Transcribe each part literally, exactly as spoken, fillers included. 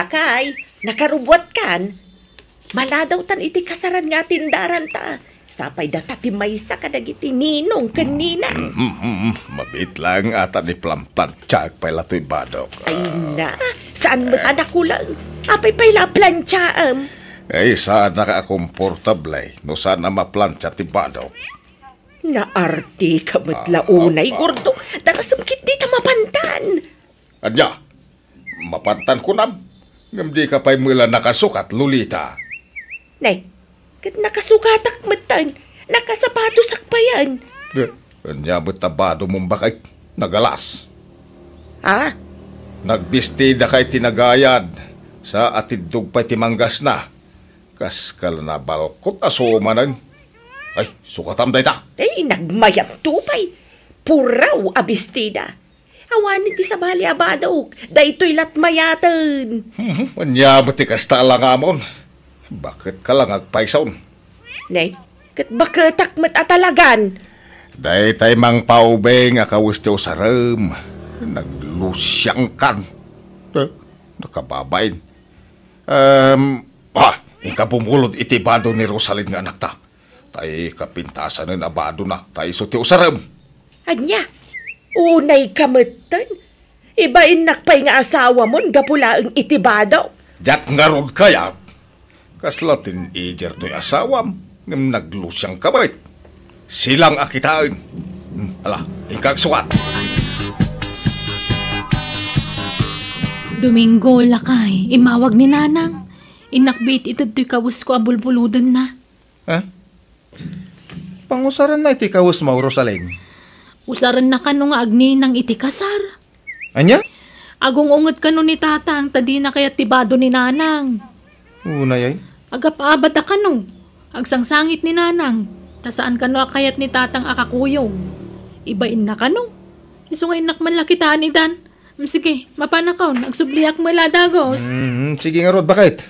Lakay, nakarubbuatkan? Maladawtan iti kasaran nga atindaranta. Sapay data ti maysa kadagiti ninong ken nina. Mabiit laeng ata ni planplantsaek pay la toy badok. Ay na, saan met a nakulang? Apay pay la planchaem? Ay, saan a komportable no saan a maplantsa ti badok. Naartika met la unay, Gordo. Darasem ketdi ta mapantan. Ania? Mapantan kunam? Ngem dika pay met la nakasukat, Lolita. Nay, ket nakasukatak metten. Nakasapatosak payen. Eh, ania met a badom, baket? Nagalas. Ha? Nagbistidaka iti nagayad, sa atiddog pay ti manggasna. Kas ka la nabalkot a sumanen. Ay, sukatam dayta. Ay, nagmayatto pay. Puraw a bestida. Awanen ti sabali a badok. Daytoy la't mayaten. Mhm, ania met ti kasta a langamon? Baket ka la nga agpayson. Nay, ket baketak met a talagan. Daytay mangpaubing a kawes ti usarem. Naglusiangkan. Eh, nakababain. Em, ah, inka bumulod iti bado ni Rosalin nga anakta. Ta ikapintasanen a badona, ta isu ti usarem. Ania? Unayka metten? Ibainnak pay nga asawamon gapu laeng iti bado. Diak ngarud kayat. Kasla teenager toy asawam, ngem naglusiangka met. Silang a kitaen. Hmm, ala, inka agsukat. Domingo, lakay, immawag ni Nanang. Innak biit ited toy kawesko a bulbulodenna. Ha? Pangusarenna iti kawesmo, Rosalin? Usarenna kano nga agninang iti kasar. Ania? Agung-unget kano ni Tatang ta dina kayat ti bado ni Nanang. Unay ay? Agap-abada kano. Agsangsangit ni Nanang ta saan kano a kayat ni Tatang a kakuyog. Ibainna kano. Isu nga innak man la kitaen idan. Mm, sige, mapanakon. Agsubliak met la a dagus. Mm, sige ngarud, baket.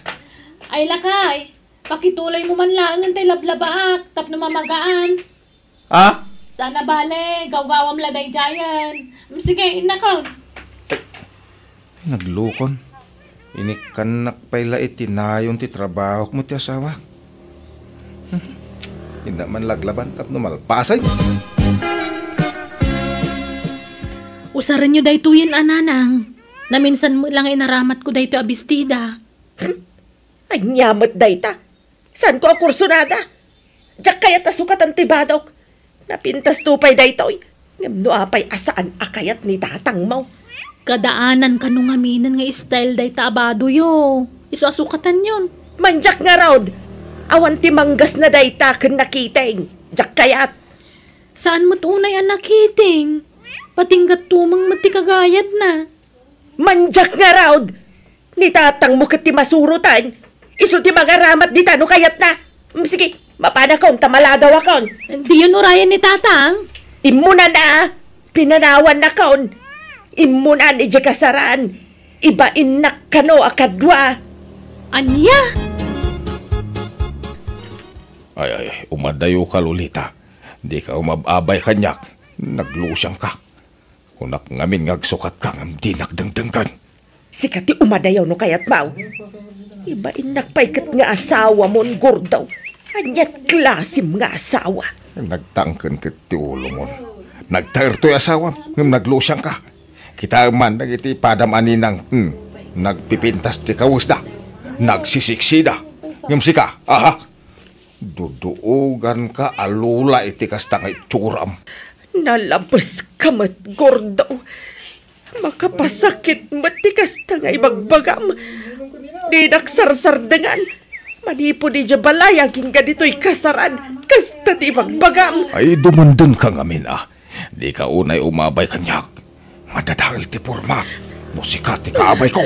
Ay, lakay. Pakituloymo man laengen tay lablabaak tapno mamagaan. Ah? Sana bale, gawgawam la daydiayen. Mm, sige, innakon. Ay, naglukon. Inikkannak pay la iti nayon ti trabahok met ti asawak. Hmm. Innak man laglaban tapno malpasen. Usarenyo daytoyen a Nanang. Naminsan met la nga inaramatko daytoy a bestida. Ania met dayta? Saanko a kursonada? Diak kayat a sukatan ti badok. Napintasto pay daytoy. Ngem no apay a saan a kayat ni tatangmo? Kadaanan kano ngaminen nga style dayta a badoyo. Isu a sukatanyon. Mandiak ngarud. Awan ti manggasna dayta ken nakiting. Diak kayat. Saan met unay a nakiting? Patinggat tumeng met ti kagayadna. Mandiak ngarud! Ni tatangmo ket ti masurotan. Isu ti mangaramat dita no kayatna. Mm, sige, mapanakon ta maladawakon. Diyon urayen ni tatang? Immunan a, pinanawannakon. Immunan idiay kasaran. Ibainnak kano a kadua. Ania? Ay, ay, umadayoka, Lolita. Dika umab-abay kaniak. Naglusiangka. Kunak ngamin nga agsukatka ngem dinak dengdenggen. Sika ti umadayaw no kayatmo. Ibainnak pay ket nga asawamon, Gordo. Ania ti klasem nga asawa? Nagtangken ket ti ulomon. Nagtaer toy asawam ngem naglusiangka. Kitaem man dagiti padam a ninang, hmm, nagpipintas ti kawesda. Nagsisiksida. Ngem sika, aha? Duduoganka a lula iti kasta nga itsuram. Nalabeska met, Gordo. Makapasakit met ti kasta nga ibagbagam. Dinak sarsardengan. Manipud idiay balay agingga ditoy kasaran, kasta ti ibagbagam. Ay, dumendenka ngamin a. Dika unay umabay kaniak. Madadael ti pormak no sika ti kaabayko.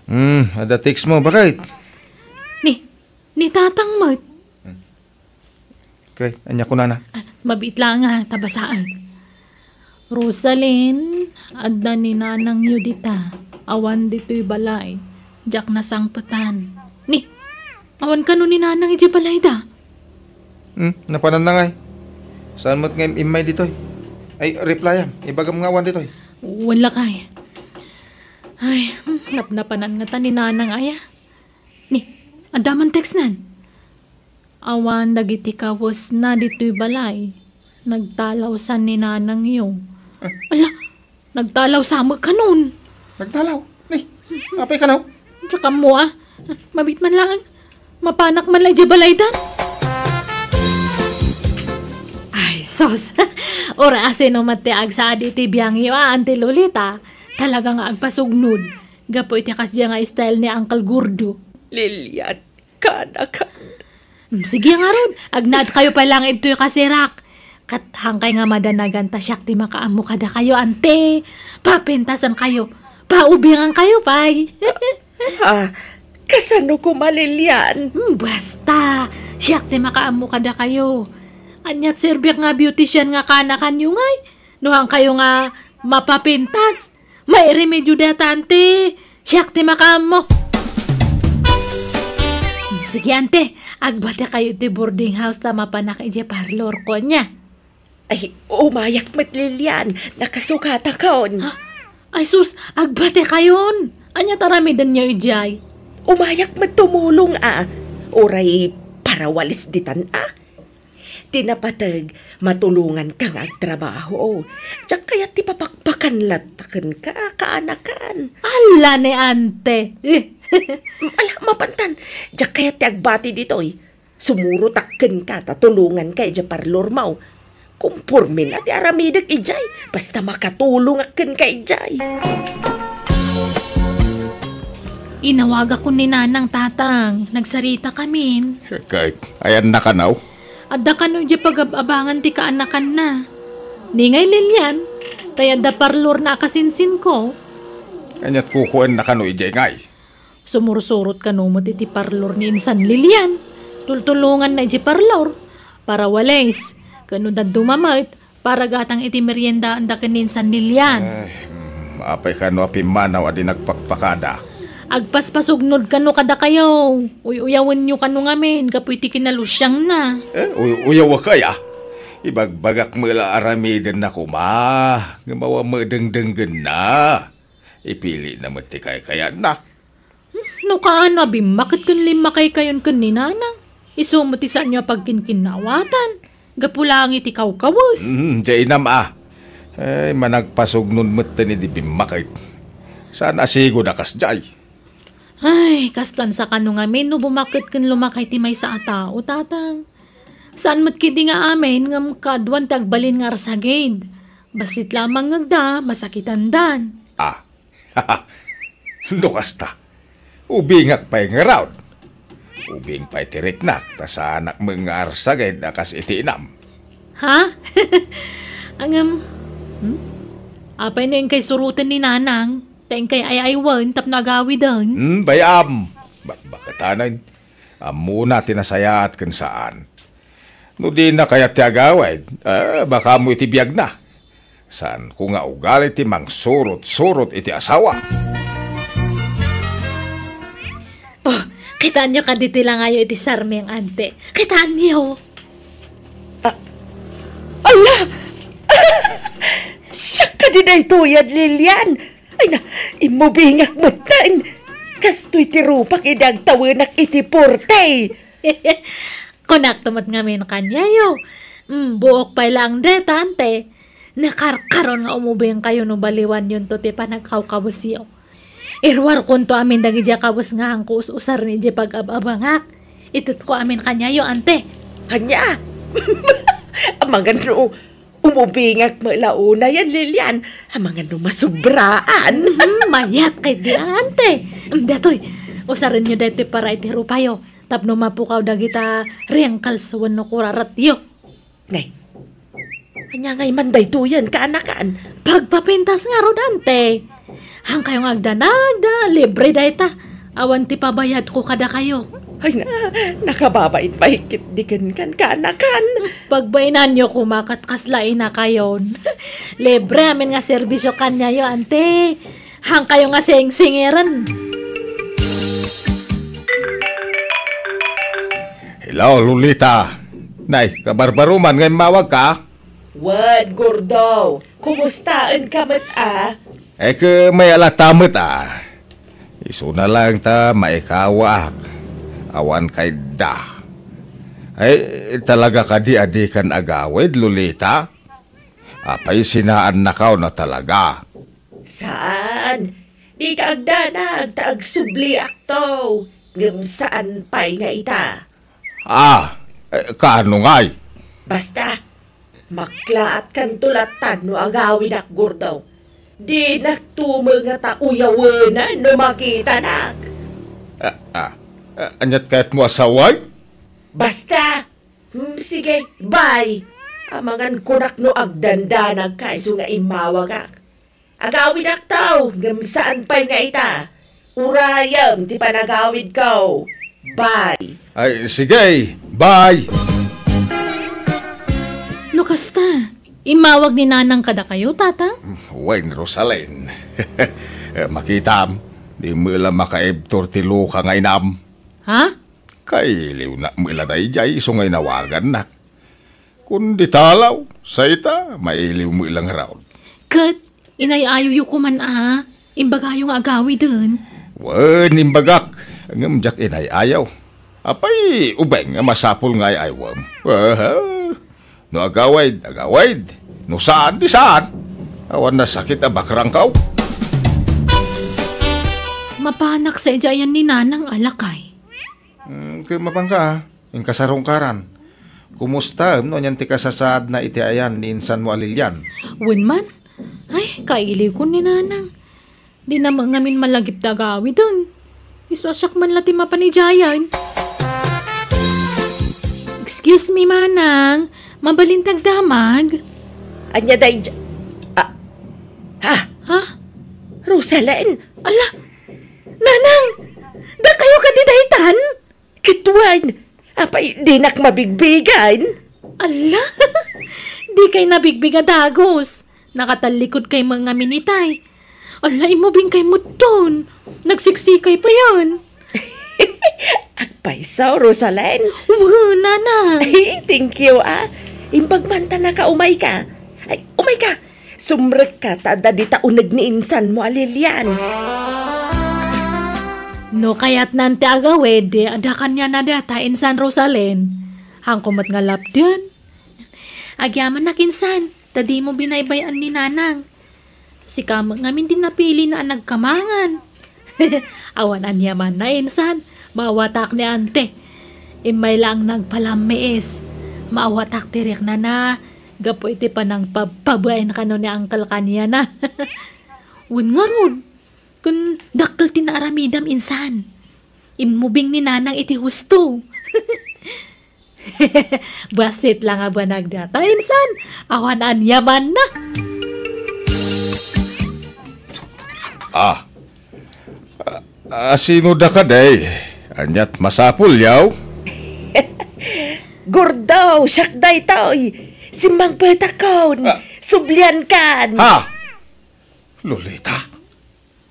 Hmm, adda text mo, baket? Ni, ni tatang met. Okay, ania kunana? Ah, mabiit la nga, ta basaen. Rosalyn, adda ni nanangyo dita. Awan ditoy balay. Diak nasangpetan. Ni, awan kano ni nanang idiay balayda? Hmm, napananna ngay. Saan met nga im-, immay ditoy? Ay, replyam. Ibagam nga awan ditoy. Wen, lakay. Ay, hmm, napnapanan ngata ni Nanang aya. Ni, adda man textnan. Awan dagiti kawesna ditoy balay. Nagtalawsan ni Nanangyo. Ah. Ala, nagtalawsa met kanon. Nagtalaw? Ni, apay kano? Diak ammo, ah. Mabiit man laeng. Mapanak man la idiay balaydan. Ay, sus. Uray asino met ti agsaad iti biangyo a, Auntie Lolita. Talaga nga agpasugnod. Gapu iti kasdiay nga style ni Uncle Gordo. Lilian, kaanakan. Mm, sige ngarud, agnaedkayo pay laeng ditoy kasirak. Ket haankay nga madanagan ta siak ti makaammo kadakayo, Auntie. Papentasankayo. Paubingankayo pay. Ah, kasano koma, Lilian? Hmm, basta, siak ti makaammo kadakayo. Aniat serbiak nga beautician nga kaanakanyo ngay? No haankayo nga mapapintas, mairemedio dayta, Auntie. Siak ti makaammo. Hmm, sige, Auntie, agbatekayo iti boarding house ta mapanak idiay parlorko, ania? Ay, umayak met, Lilian. Nakasukatakon. Ha? Ay sus, agbatekayon. Ania ti aramidenyo idiay? Umayak met tumulong a. Uray parawalis ditan a. Ti napateg, matulonganka nga agtrabaho. Diak kayat ti papakpakan latta kenka, kaanakan. Ala ni Auntie. Ala, mapantan. Diak kayat ti agbati ditoy. Sumurotak kenka ta tulonganka idiay parlormo. Komporme na ti aramidek idiay, basta makatulongak kenka idiay. Inawagakon ni Nanang, Tatang. Nagsaritakamin. Ket, ayanna kano? Adda kano idiay pagab-abangan ti kaanakanna. Ni ngay Lilian, tay adda parlorna a kasinsinko. Aniat kukuenna kano idiay ngay? Sumursurot kano met iti parlor ni Insan Lilian. Tultulonganna idiay parlor. Parawalis. Ken no dadduma met, para gatang iti meriendaanda ken ni Insan Lilian. Ay, mm, apay kano a pimmanaw a di nagpakpakada? Agpaspasugnod kano kadakayo. Uy-uyawenyo kano ngamin gapu iti kinalusiangna. Eh, uy-uyawek aya? Ibagbagak met la aramidenna koma. Ngem awan met dengdenggenna. Ipilina met ti kaykayatna. Hmm, no kaano a bimmaket ken limmakaykayon ken ni Nanang, isu met ti saanyo a pagkinkinnawatan, gapu laeng iti kawkawes. Hmm, diay inam a. Ay, managpasugnod metten idi bimmaket. Saan a sigud a kasdiay. Ay, kastan sa kano ngamin no bumaket ken lumakay ti maysa a tao, Tatang. Saan met ketdi nga amin ngem kaaduan ti agbalin nga arsagid. Bassit lamang nga agda, masakitandan. Ah, no kasta, ubingak pay ngarud. Ubing pay ti riknak, ta saanak met nga arsagid a kas iti inam. Ha? Ngem, hmm? Apay no inkay suroten ni Nanang, ta inkay ay-aywen tapno agawiden? Hmm, bay-am. Bakbaketanen. Ammona ti nasayaat ken saan. No dina kayat ti agawid, eh, baka ammo iti biagna. Saanko nga ugali ti mangsurot-surot iti asawa. Oh, kitaenyo kadi ti langayo iti sarming, Auntie? Kitaenyo? Ah, ala! Siak kadi daytoyen, Lilian? Ay na, immubingak metten. Kastoy ti rupak idi agtawenak iti porte. Kunakto met ngamin kaniayo. Mm, buok pay laeng dayta, Auntie. Nakarkaron nga umubingkayo no baliwanyonto ti panagkawkawesyo. Iruarkonto amin dagidiay kawes nga haanko us-usaren idiay pag-ab-abangak. Itedko amin kaniayo, Auntie. Ania? Amangan no umubingak met la unayen, Lilian. Amangan no masubraan. Mhm, mayat ketdi, Auntie. Mm, daytoy, usarenyo daytoy para iti rupayo. Tapno mapukaw dagita wrinkles wenno kuraratyo. Nay, ania ngay man daytoyen, kaanakan? Pagpapintas ngarud, Auntie. Haankayo nga agdanag da, libre dayta. Awan ti pabayadko kadakayo. Ay na, nakababait pay ketdi kenkan, kaanakan. Pagbainanyo koma ket kasla inakayon. Libre amin nga serbisyo kaniayo, Auntie. Haankayo nga singsingiren. Hello, Lolita. Nay, kabarbaroman nga immawagka? Wen, Gordo. Kumustaenka met a? Ay, ket mayat latta met a. Isuna laeng ta maikawaak. Awan kayatda. Ay, talaga kadi a dikan agawid, Lolita? Apay, sinaannakaw na talaga? Saan? Dika agdanag ta agsubliakto. Ngem saan pay nga ita. Ah, eh, kaano ngay? Basta, maklaatkanto latta no agawidak, Gordo. Dinakto met ngata uyawenan no makitanak. Ah, ah, ah, aniat kayatmo a sawen? Basta, hmm, sige, bye. Amangan kunak no agdandanagka isu nga immawagak. Agawidakto, ngem saan pay nga ita. Urayem ti panagawidko. Bye. Ay, sige. Bye. No kasta, immawag ni Nanang kadakayo, Tata? Wen, Rosalen. Eh, makitam, di met la makaibtur ti luka nga inam. Ha? Kailiwnak met la daydiay isu nga inawagannak. Kundi talaw, sa ita, mailiw met la ngarud. Ket, inay-ayoyo koman a, imbagayo nga agawiden. Wen, imbagak, ngem diak inay-ayaw. Apay, ubing nga masapul nga ay-aywem. Aha. No agawid, agawid. No saan, di saan. Awan nasakit a bakrangkaw. Mapanak sa idiay ayan ni Nanang a lakay. Hmm, ket mapanka, ah. Inka sarungkaran. Kumustaem no anian ti kasasaadna iti ayan ni insanmo a Lilian? Wen man. Ay, kailiwkon ni Nanang. Dina met ngamin malagip ti agawiden. Isu a siak man la ti mapan idiayen. Excuse me, Manang. Mabalin ti agdamag? Ania daydiay? Ah. Ha? Ha? Rosalen? Ala! Nanang! Dakayo kadi daytan? Ket wen, apay dinak mabigbigan? Ala! Dikay nabigbig a dagus. Nakatallikudkay met ngamin itay. Ala, immubingkay metton. Nagsiksikay payen. Agpayso, Rosalen. Wen, Nanang. Ay, thank you, ah. Imbag man ta naka, umayka. Ay, umayka. Sumrekka ta adda dita uneg ni insanmo a Lilian. No kayatnan ti agawid, adda kaniana dayta insan Rosalen. Haanko met nga lapdan. Agyamanak insan, ta dimo binaybay-an ni Nanang. Sika met ngamin ti napilina a nagkamangan. Awan aniamanna, insan. Maawatak ni Ante. Immay laeng nagpalammiis. Maawatak ti riknana gapu iti panangpabpabain kano ni Uncle kaniana. Wen ngarud, ken dakkel ti naaramidam, insan. Immubing ni Nanang iti husto. Bassit la nga banag dayta, insan. Awan aniamanna. Ah. Ah, sino da kadi? Aniat masapulyo? Gordo, siak daytoy. Simmangpetakon. Ah. Subliankan. Ha? Lolita?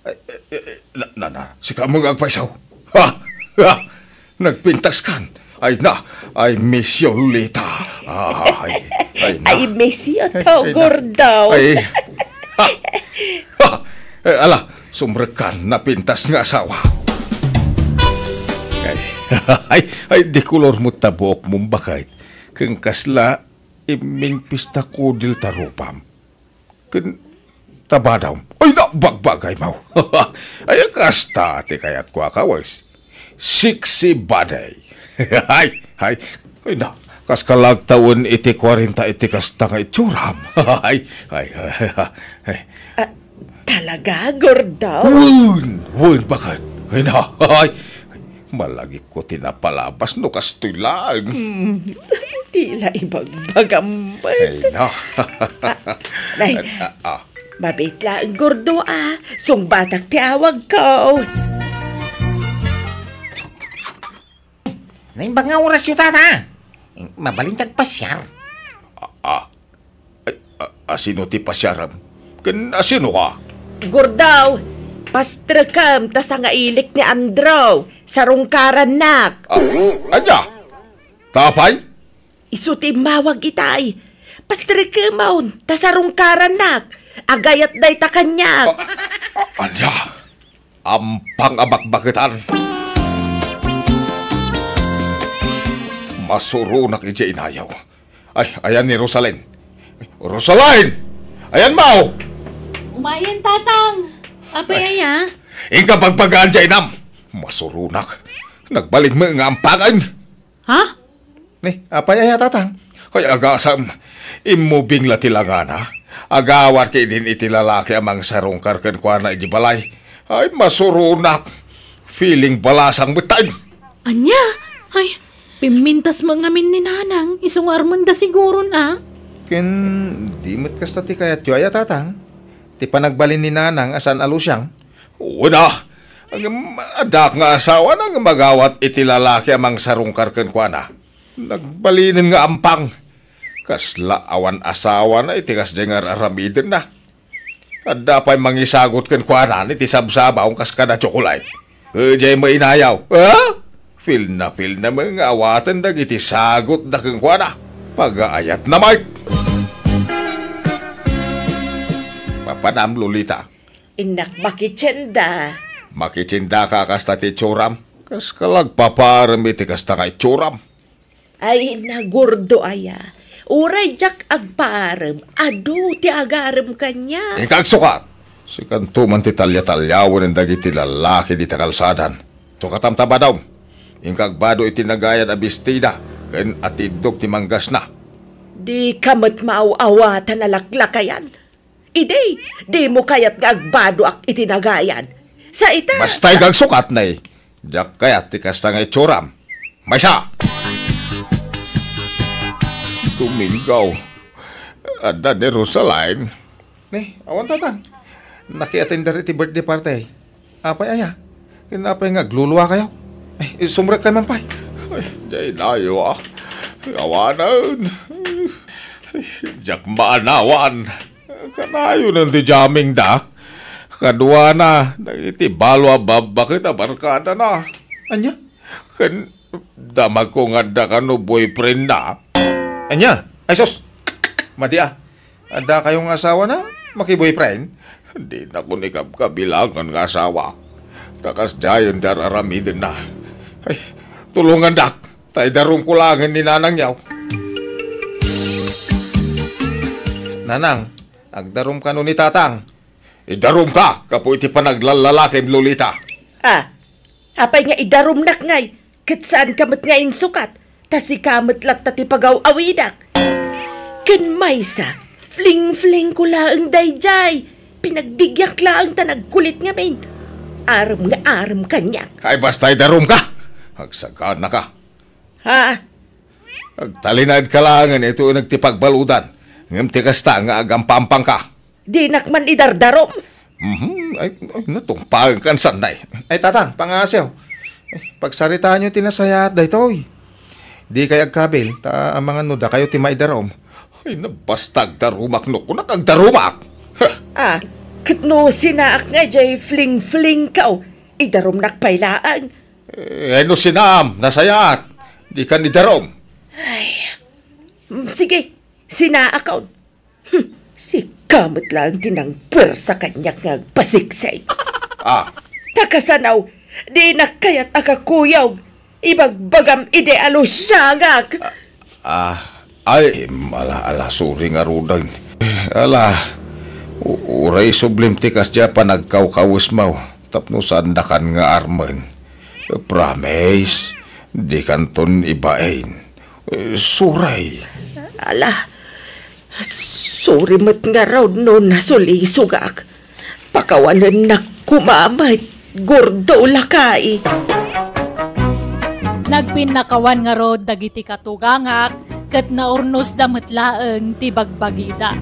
Ay, eh, eh, eh, na, na, na, sika met nga agpayso. Ha? Ha? Nagpintaskan. Ay na, I miss you, Lolita. Ay, ay na. I miss you too, Gordo. Ay, ha? Ha? Eh, ala, sumrekkan, napintas nga asawa. Ay, ay, ay, di kolor mo ta buok mo, baket. Ken kasla, imming pista kudil ta rupam. Ken tabadam. Ay, na, bagbagay mo. Ay, kasta ti kayatko a kawes. Sexy body. Ay, ay, ay, na, kas kalagtawen iti kwarenta iti kasta nga itsuram. Ay, ay, ay, ay, ay. Ah, talaga, Gordo? Wen, wen, baket. Ay, na, ay, malagipko ti napalabas no kastoy laeng. Hmm, ti la ibagbagam met. Ay, na. Ah, nay, ah, ah, ah. Mabit laeng, Gordo, a. Sungbatak ti awagko. Naimbag nga orasyo, tata. Mabalin ti agpasiar. Ah, ah. Ay, a, asino ti pasiaram? Ken asino ka? Gordo, pastrekem ta sangailik ni Andrew. Sarungkarannak. Ah, ania? Apay? Isu ti immawag itay. Pastrekemon, ta sarungkarannak. Agayat dayta kaniak. A-, a-, ania? Ampang a bakbaketan. Masuronak idiay inayaw. Ay, ayan ni Rosalyn. Rosalyn! Ayanmo! Umayen, Tatang. Apay aya? Inka bagbagaan diay inam. Masuronak. Nagbalin met nga ampangen. Ha? Ni, apay aya, Tatang? Ay, agasam. Immubing la ti langana. Agawat ketdin iti lalaki a mangsarungkar kenkuana idiay balay. Ay, masuronak. Feeling balasang met taen. Ania? Ay, pimmintas met ngamin ni Nanang. Isu nga armenda siguron, a. Ken, di met kasta ti kayatyo aya, Tatang? Ti panagbalin ni Nanang a saan a lusiang? Wen a, ngem addaak nga asawana nga magawat iti lalaki a mangsarungkar kenkuana. Nagbalinen nga ampang. Kasla awan asawana iti kasdiay nga ar-aramidenna. Adda pay mangisagot kenkuana iti sabsabaw kas kada tsokolate. Idiay met inayaw, ha? Feel na feel na met nga awaten dagiti sagotda kenkuana. Pagaayatna met. Papanam, Lolita. Innak makitienda. Makitiendaka kasta ti itsuram. Kaska la agpapaarem iti kasta nga itsuram. Ay, nagurdo aya. Uray diak agpaarem, adu ti agarem kaniak. Inka agsukat. Sikanto man ti talia-taliawen dagiti lalaki dita kalsadan. Sukatam ta badom. Inka agbado iti nagayad a bestida ken atiddog ti manggasna. Dika met maaw-awatan a laklakayan. Idi, dimo kayat nga agbadoak iti nagayad. Sa ita. Basta inka agsukat, nay. Diak kayat ti kasta nga itsuram. Maysa! Domingo, adda ni Rosalyn. Ni, awan, Tatang. Nakiatender iti birthday party. Apay aya? Ken apay nga agluluakayo? Ay, sumrekkay man pay. Ay, diay nayo, a. Awanen. Ay, diak maanawan. Kanayonen ti jammingda. Kaduana, dagiti balo a babbaket a barkadana. Ania? Ken damagko nga adda kano boyfriendna. Ania? Ay, sus! Madi a. Adda kayo nga asawana? Maki-boyfriend? Dinakon ikabkabilangan nga asawa. Ta kasdiayen ti ar-aramidenna. Ay, tulongandak. Ta idarumko laengen ni Nanangyo. Nanang, agdarum kano ni Tatang? Idarumka gapu iti panaglallalakim, Lolita. Ah, apay nga idarumnak ngay? Ket saanka met nga insukat, ta sika met latta ti pagaw-awidak. Ken maysa, fling-flingko laeng daydiay. Pinagbibiag laeng ta nagkulit ngamin. Arem nga arem kaniak. Ay, basta idarumka. Agsaganaka. Ha? Agtalinaedka laengen iti uneg ti pagbaludan, ngem ti kasta nga agampampangka. Dinak man idardarum. Mhm. Ay, ay, natungpaenkan, sanday. Ay, Tatang, pangngaasim. Ay, pagsaritaanyo ti nasayaat daytoy. Dikay agkabil, ta amangan no dakayo ti maidarum. Ay, nabasta agdarumak no kunak agdarumak. Ha! Ah, ket no sinaak nga diay fling-flingko, idarumnak pay laeng. Eh, no sinaam, nasayaat. Dikan idarum. Ay, mm, sige, sinaakon. Hmm, sika met laeng ti nangpuersa kaniak nga agpasiksik. Ah. Ta kasano, dinak kayat a kakuyog. Ibagbagam idi a lusiangak. Ah, ay, ala, ala, sorry ngaruden. Ala, u-, uray isublim ti kasdiay a panagkawkawesmo tapno saandakan nga armen. Promise, dikanton ibain. Eh, sorry. Ala, sorry met ngarud no nasulisogak. Pakawanennak koma met, Gordo Lakay. Nagpinnakawan ngarud dagiti katugangak ket naurnosda met laeng ti bagbagida.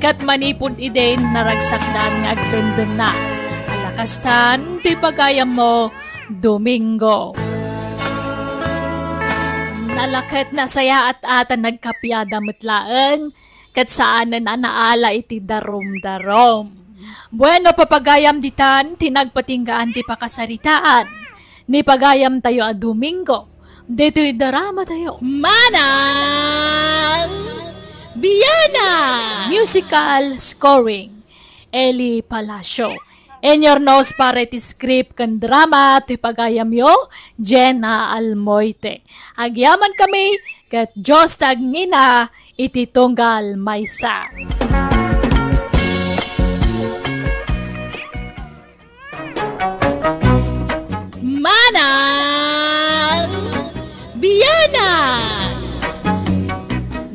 Ket manipud idin, naragsakdan nga agdendenna. Ala kastan ti pagayammo, Domingo. Nalaket nasayaat a ta nagkapiada met laeng, ket saanen a naala iti darumdarum. Bueno, papagayam ditan ti nagpatinggaan ti pakasaritaan ni pagayamtayo a Domingo ditoy dramatayo, Manang Biana! Musical scoring, Eli Palacio. Inyurnos para iti script ken drama ti pagayamyo, Jenna Almoite. Agyamankami, ket Dios ti agngina iti tunggal maysa. Manang Bianang!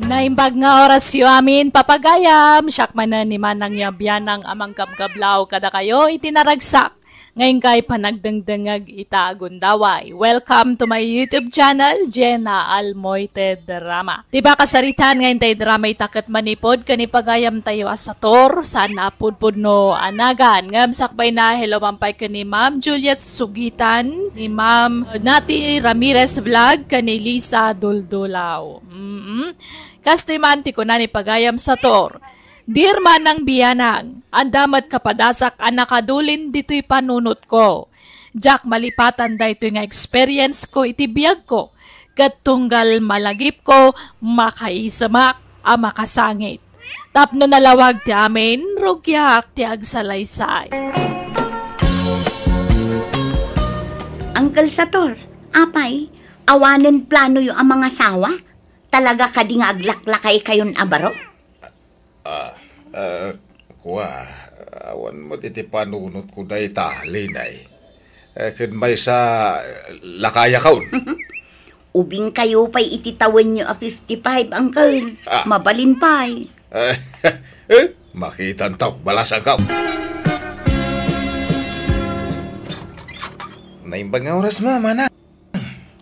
Naimbag nga orasyo amin, papagayam. Siak manen ni Manang ya Bianang a mangkabkablaw kadakayo iti naragsak nga inkay panagdengdengngeg ita a gundaway. Welcome to my YouTube channel, Jenna Almoite Drama. Ti ba kasaritaan nga intay drama ita ket manipud ken ipagayamtayo a sator, saan a pudpudno a nagan. Ngem sakbayna, hello man pay ken ni Ma'am Juliet Sugitan, ni Ma'am Nati Ramirez Vlog, ken ni Lisa Duldulaw. Mm-mm. Kastoy man ti kuna ni pagayam sator. Dear Manang Bianang, adda met kapadasak a nakadulin ditoy panunotko. Diak malipatan daytoy nga experience ko iti biagko, ket tunggal malagipko, makaisemak a makasangit. Tapno nalawag ti amin, rugiak ti agsalaysay. Uncle Sator, apay, awanen planoyo a mangasawa? Talaga kadi nga aglaklakaykayon a baro? Ah, ah, kua, awan met iti panunotko dayta, Linay. Eh, ken maysa, lakayakon. Ubingkayo pay iti tawenyo a fifty-five, uncle. Ah. Mabalin pay. Eh, eh, makitanto, balasangko. Naimbag nga oras mo, mana.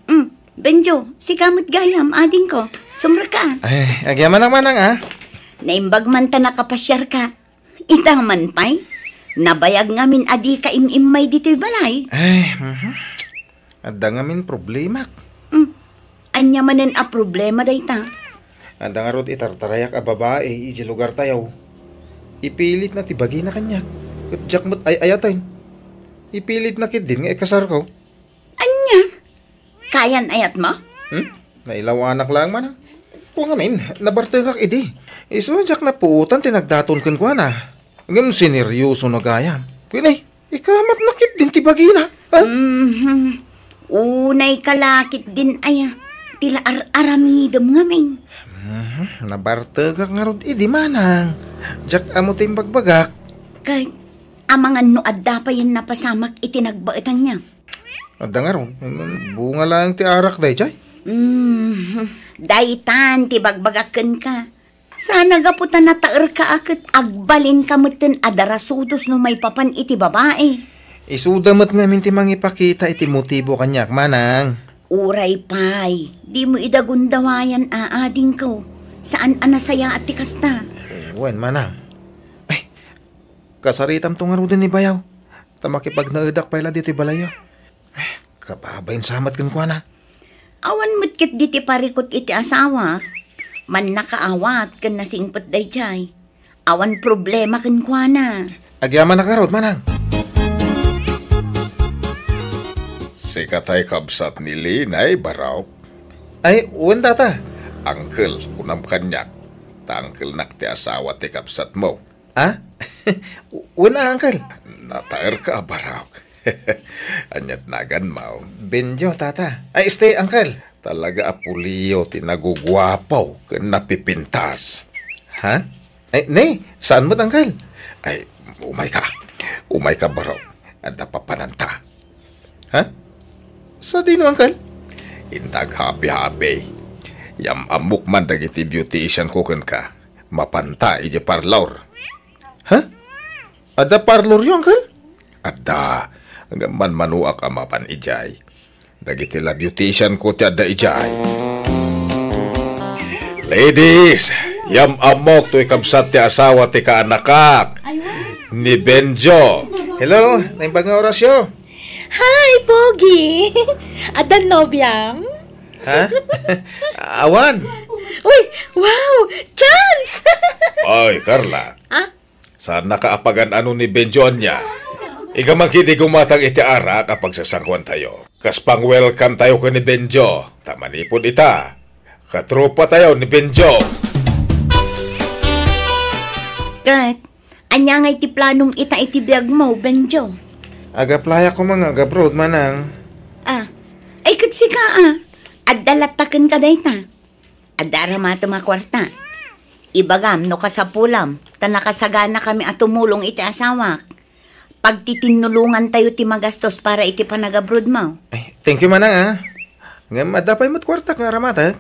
Mm, Benjo, sika met gayam, adingko. Sumrekka. Ay, agyamanak manang, ah. Naimbag man ta nakapasiarka. Ita man pay, nabayag ngamin a dika im-immay ditoy balay. Ay, mhm. Adda ngamin problemak. Mm. Ania manen a problema dayta? Adda ngarud itartarayak a babai idiay lugartayo. Ipilitna ti bagina kaniak. Ket diak met ay-ayaten. Ipilitna ketdin nga ikasarko. Ania? Kayan-ayatmo? Hmm? Nailawanak laeng manang. Kua ngamin, nabartekak idi. Isu a diak napuotan ti nagdaton kenkuana. Ngem sineryoso na gayam. Wen, ikamatna ketdin ti bagina. Ha? Mhm. Unayka la ketdin aya ti la ar-aramidem ngamin. Mhm. Nabartekak ngarud idi manang. Diak ammo ti imbagbagak. Ket amangan no adda payen napasamak iti nagbaetanna. Adda ngarud, bunga laeng ti arak daydiay. Mm, daytan ti bagbagak kenka. Sana gapu ta nataerka a ket agbalinka metten a darasudos no maipapan iti babai. Isuda met ngamin ti mangipakita iti motibo kaniak, manang. Uray pay, dimo ida gundawayan a adingko. Saan a nasayaat ti kasta. Wen, manang. Ay, kasaritamto ngaruden ni bayaw. Ta makipagnaedak pay la ditoy balayyo. Kababain sa met kenkuana. Awan met ketdi ti parikut iti asawak. Mannakaawat ken nasingpet daydiay. Awan problema kenkuana. Agyamanak ngarud, manang. Sika tay kabsat ni Linay, barok? Ay, wen, tata. Uncle, kunam kaniak. Ta unclenak ti asawa ti kabsatmo. Ah? Wen a, uncle. Nataerka a barok. Ania't naganmo? Benjo, tata. Ay, este, uncle. Talaga a pulio ti naguguapo ken napipintas. Ha? Ay, ne, saan met, uncle? Ay, umayka. Umayka, barok. Adda papananta. Ha? Sadino, uncle? Inta aghabi-habi. Yam-ammok man dagiti beautician ko kenka. Mapanta idiay parlor. Ha? Adda parloryo, uncle? Adda. Ngem manmanuak a mapan idiay. Dagiti la beautician ko ti adda idiay. Ladies, yam-ammok toy kabsat ti asawa ti kaanakak. Ni Benjo. Hello, naimbag nga orasyo? Hi, Pogi! Addan nobiam? Ha? Awan. Uy, wow! Chance! Oy, Carla. Ha? Saannaka a pagan-ano ni Benjo ania? Iga man ketdi gumatang iti arak a pagsasangkuantayo. Kas pang-welcome tayo ken ni Benjo. Ta manipud ita, katropatayo ni Benjo. Ket, Ania ngay ti planom ita iti biagmo, Benjo? Ag-applyak koma nga ag-abroad, manang. Ah, ay ket sika, ah. Adda latta kenka dayta. Adda aramatem a kuarta. Ibagam no kasapulam, ta nakasaganakami a tumulong iti asawak. Pagtitinnulongantayo ti magastos para iti panagabrodmo. Ay, thank you, manang, ah. Ngem adda pay met kuartak nga aramatek.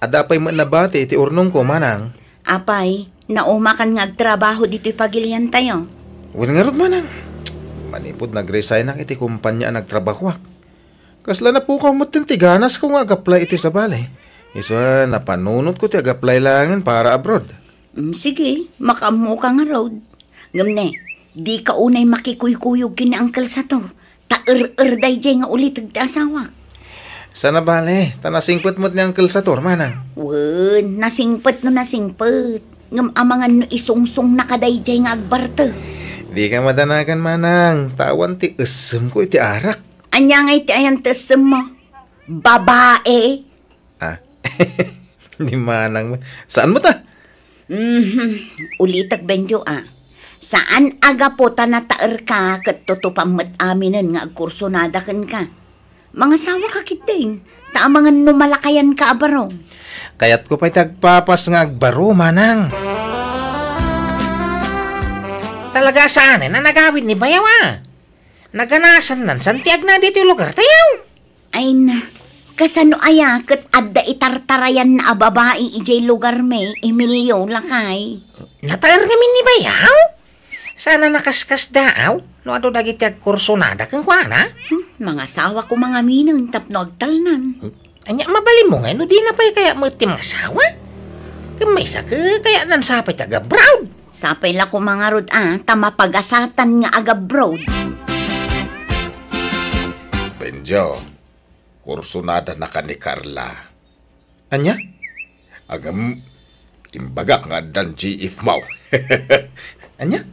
Adda pay met nabati iti urnongko, manang. Apay, naumakan nga agtrabaho ditoy pagiliantayo? Wen ngarud, manang. Manipud nag-resignak iti kompania a nagtrabahoak, kasla napukaw metten ti ganasko nga ag-apply iti sabali. Isu a, napanunotko ti ag-apply laengen para abroad. Mm, sige, makaammoka ngarud. Ngem ne, dika unay makikuykuyog ken ni Uncle Sator. Ta er-er daydiay nga uliteg ti asawak. Saan a bale, ta nasingpet met ni Uncle Sator, manang. Wen, nasingpet no nasingpet. Ngem amangan no isungsongnaka daydiay nga agbartek. Dika madanagan, manang, ta awan ti essemko iti arak. Ania ngay ti ayan ti essemmo? Babae? Ah, ni manang met. Saan met, ah? Mhm. Ulitek, Benjo, ah. Saan a gapu ta nataerka ket tutupam met aminen nga agkursonada kenka. Mangasawaka ketdin, ta amangan no malakayanka a baro. Kayatko pay ti agpapas nga agbaro, manang. Talaga saan a nagawid ni bayaw, ah. Naganasannan san ti agna ditoy lugartayo. Ay na, kasano aya ket adda itartarayanna a babai idiay lugarmi, Emilio, lakay? Nataer ngamin ni bayaw? Saan a nakaskasdaaw no adu dagiti agkursonada kenkuana? Hmm, mangasawa koma ngaminen tapno agtalnan. Ania, mabalinmo ngay no dina pay kayat met ti mangasawa? Ken maysa, ke-, kayatnan sa pay ti agabroad. Sapay la koma ngarud a, ta mapagasatan nga agabroad. Benjo, kursonadanaka ni Carla. Ania? Ngem, imbagak nga addan G F mo. Ania?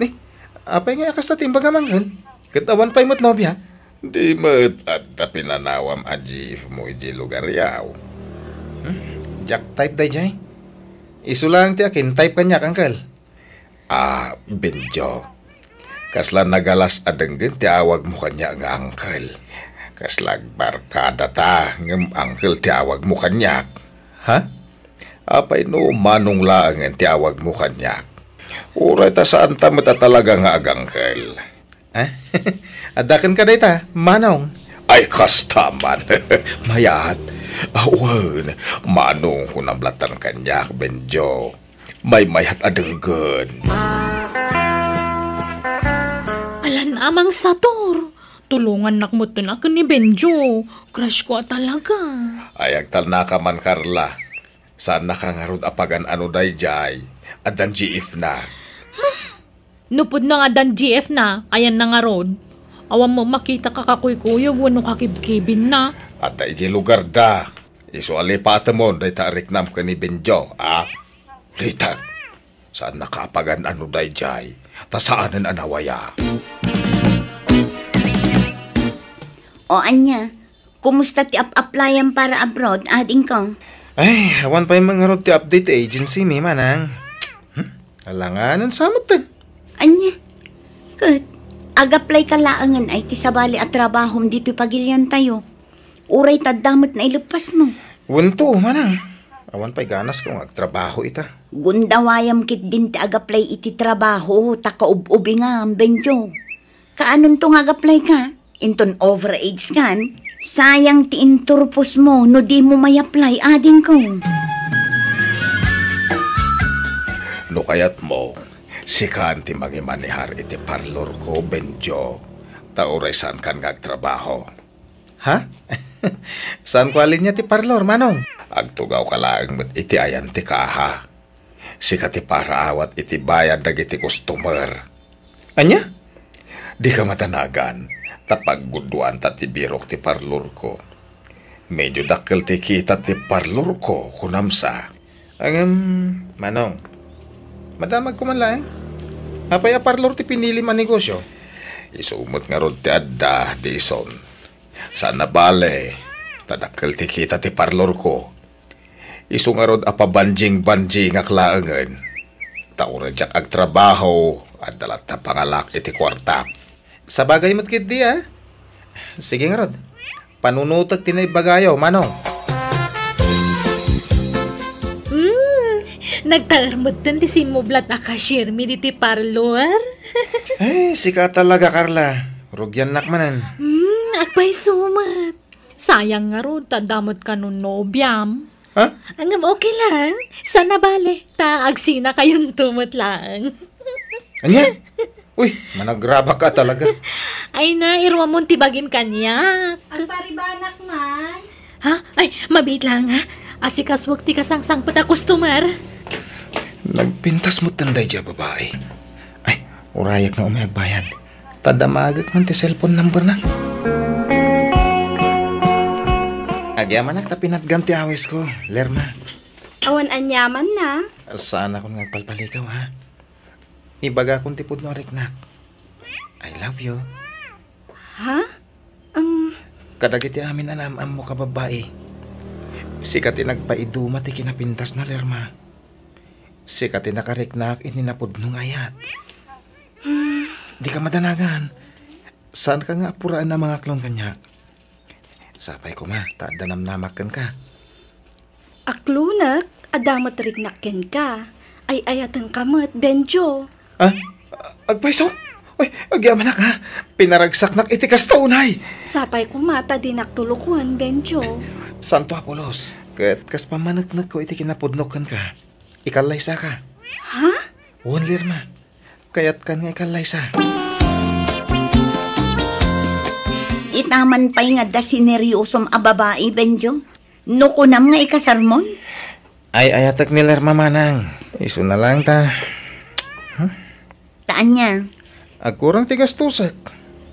Ni, apay nga a kasta ti imbagam, Uncle? Ket awan pay met nobia? Di met adda pinanawam a G F mo idiay lugaryo. Hmm? Diak type daydiay. Isu laeng ti akin type kaniak, Uncle. Ah, Benjo. Kasla nagalas a denggen ti awagmo kaniak nga uncle. Kasla agbarkada ta, ngem uncle ti awagmo kaniak. Ha? Apay no Manong laengen ti awagmo kaniak? Uray ta saanta met a talaga nga agangkel. Ah? Adda kenka dayta, Manong? Ay, kasta man. Mayat. Ah, wen, Manong, kunam latan kaniak, Benjo. Maymayat a denggen. Alan a, Mang Sator, tulongannak metten a ken ni Benjo. Crush ko a talaga. Ay, agtalnaka man, Carla. Saannaka ngarud a pagan-ano daydiay. Addan G F na. No pudno nga addan G F na, ayanna ngarud? Awan met makitaka kakuykuyog wenno kakibkibinna. Adda idiay lugarda. Isu a lipatemon dayta a riknam ken ni Benjo, a? Ulitek, saannaka a pagan-ano daydiay, ta saanen a nawaya. O ania, kumusta ti ap-aplayam para abroad, adingko? Ay, awan pay met ngarud ti update ti agency mi, manang. Hmm? Alanganen sa metten. Ania? Ket, ag-apply ka laengen ay ti sabali a trabahom ditoy pagiliantayo. Uray ta adda met naileppasmo. Wen to, manang. Awan pay ganasko nga agtrabaho ita. Gundawayam ketdin ti ag-apply iti trabaho ta kaub-ubingam, Benjo. Kaanonto nga ag-apply ka? Inton overage kan? Sayang ti inturposmo no dimo may-apply, adingko. No kayatmo, sikan ti mangimanehar iti parlorko, Benjo. Ta uray saankan nga agtrabaho. Ha? Saanko a linia ti parlor, Manong? Agtugawka laeng met iti ayan ti kaha. Sika ti paraawat iti bayad dagiti customer. Ania? Dika madanagan, ta pagguduanta ti birok ti parlorko. Medio dakkel ti kita ti parlorko, kunam sa. Ngem, Manong, madamagko man laeng. Apay a parlor ti pinilim a negosio? Isu met ngarud ti adda, Dison. Saan a bale, ta dakkel ti kita ti parlorko. Isu ngarud a pabanjing-banjingak laengen. Ta uray diak agtrabaho, adda latta pangalak iti kuarta. Sabagay met ketdi, a? Sige ngarud, panunotek ti naibagayo, Manong. Hmm, nagtaer metten ti simmublat a cashiermi ditoy parlor. Ay, sika talaga, Carla. Rugiannak manen. Hmm, agpayso met. Sayang ngarud, ta adda met kano nobiam. Ha? Ngem okay lang. Saan a bale, ta agsinakayonto met laeng. Ania? Uy, managrabak ka talaga. Ay na, iruamon ti bagim kaniak. Agparibanak man. Ha? Ay, mabiit lang, ha? Asikasuek ti kasangsangpet a customer. Nagpintas metten daydiay a babai. Ay, urayak nga umay agbayad. Ta damagek man ti cellphone number na. Agyamanak ta pinatgam ti awisko, Lerma. Awan aniamanna. Saanakon nga agpalpalikaw, ha? Ibagakon ti pudno a riknak. I love you. Ha? Um, Kadagiti amin a naam-ammo ka babbai, sika ti nagpaiduma ti kinapintasna, Lerma. Sika ti nakariknak iti napudno nga ayat. Dika madanagan. Saanka nga apuraen a mangaklon kaniak. Sapay koma, ta adda namnamak kenka. Aklonek, adda met riknak kenka. Ay-ayatenka met, Benjo. Ah? Agpayso? Uy, agyamanak, ha? Pinaragsaknak iti kasta unay. Sapay koma ta dinak tulokon, Benjo. Santo a pulos, ket kas pammaneknekko iti kinapudnok kenka, ikallaysaka. Ha? Wen, Lerma. Kayatkan nga ikallaysa. Itaman pay nga adda sineryosom a babai, Benjo. No kunam nga ikasarmon? Ay-ayatek ni Lerma, manang. Isuna lang ta. Huh? Ta ania? Agkurang ti gastosek.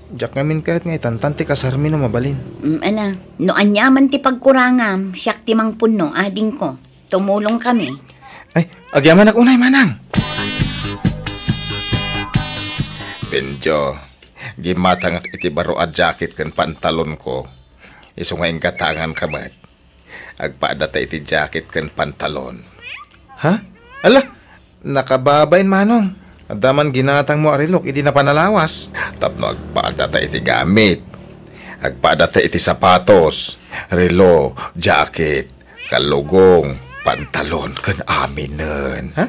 Diak ngamin kayat nga itantan ti kasarmi no mabalin. Mm, ala. No aniaman ti pagkurangam, siak ti mangpunno, adingko. Tumulong kami. Ay, agyamanak unay, manang. Benjo, gimatangak iti baro a jacket ken pantalonko. Isu nga inggatanganka met. Agpaadata iti jacket ken pantalon. Ha? Ala, nakababain, manong. Adda man ginatangmo a relok idi napan a lawas. Tapno agpaadata iti gamit. Agpaadata iti sapatos, relo, jacket, kalugong, pantalon, ken aminen. Ha?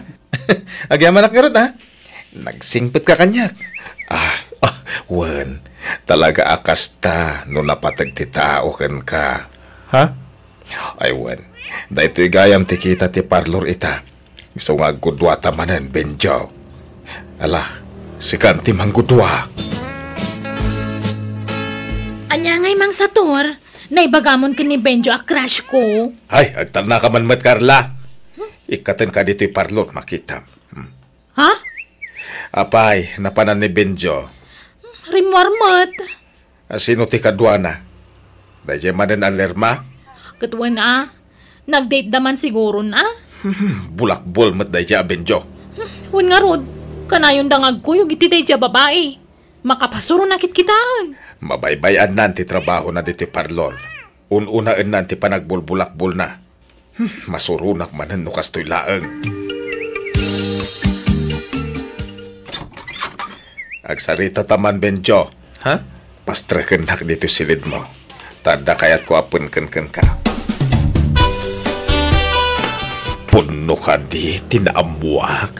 Agyamanak ngarud, ha? Nagsingpetka kaniak. Ah, ah, wen, talaga a kasta no napateg ti tao kenka. Ha? Ay wen, daytoy gayam ti kita ti parlor ita. Isu nga agguduata manen, Benjo. Ala, sikan ti manggudua. Ania ngay, Mang Sator? Naibagamon ken ni Benjo a crush ko. Ay, agtalnaka man met, Carla. Ikkatenka ditoy parlor, makitam. Hmm. Ha? Apay, napanan ni Benjo? Rimmuar met. A, sino ti kaduana? Daydiay manen a Lerma? Ket wen a, nag-date da man siguron a. Bulakbol met daydiay a Benjo. Wen ngarud, kanayon da nga agkuyog iti daydiay a babai. Makapasuron a kitkitaen. Mabaybay-annan ti trabahona ditoy parlor. Un-unaennan ti panagbulbulakbolna. Hmm, masuronak manen no kastoy laeng. Agsarita ta man, Benjo. Ha? Pastrekennak ditoy silidmo. Ta adda kayatko a penken kenka. Pudno kadi ti naammuak?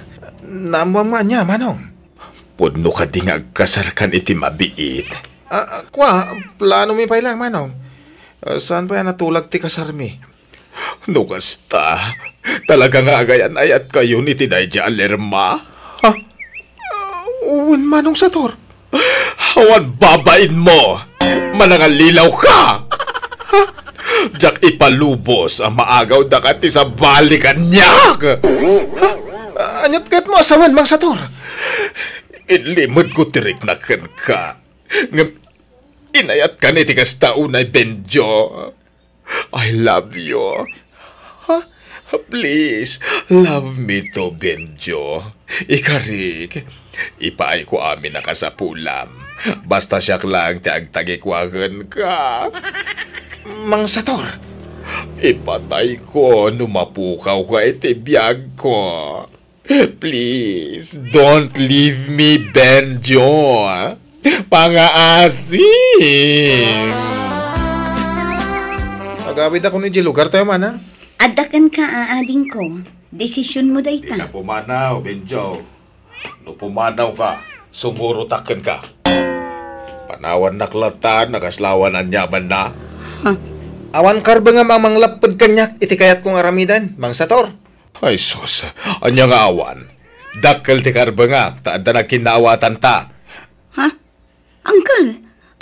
Naammuam nga ania, manong? Pudno kadi nga agkasarkan iti mabiit? Ah, kua, planomi pay lang, manong. Ah, saan pay a natulag ti kasarmi? No kasta, talaga nga agayan-ayatkayon iti daydiay a Lerma? Ha? Ah, wen, Manong Sator. Awan babainmo! Manangalilaw ka! Ha? Diak ipalubos a maagaw daka ti sabali kaniak! Ha? Aniat kayatmo a sawen, Mang Sator? Inlimedko ti riknak kenka. Ngem inayatkan iti kasta unay, Benjo. I love you. Ha? Please, love me too, Benjo. Ikarik, ipaayko amin a kasapulam. Basta siak laeng ti agtagikua kenka. Mang Sator, ipatayko no mapukawka iti biagko. Please, don't leave me, Benjo. Pangaasi. Agawid ako ni di lugar tayo, mana. Adda kenka, a, adingko. Desisyonmo dayta. Dika pumanaw, Benjo. No pumanawka, sumurotak kenka. Panawannak latta, nakaslawan aniamanna. Huh? Awan karbengam a manglapped kaniak iti kayatko nga aramiden, Mang Sator. Ay, sus, ania nga awan? Dakkel ti karbengak, ta adda nagkinnaawatanta. Ha? Uncle,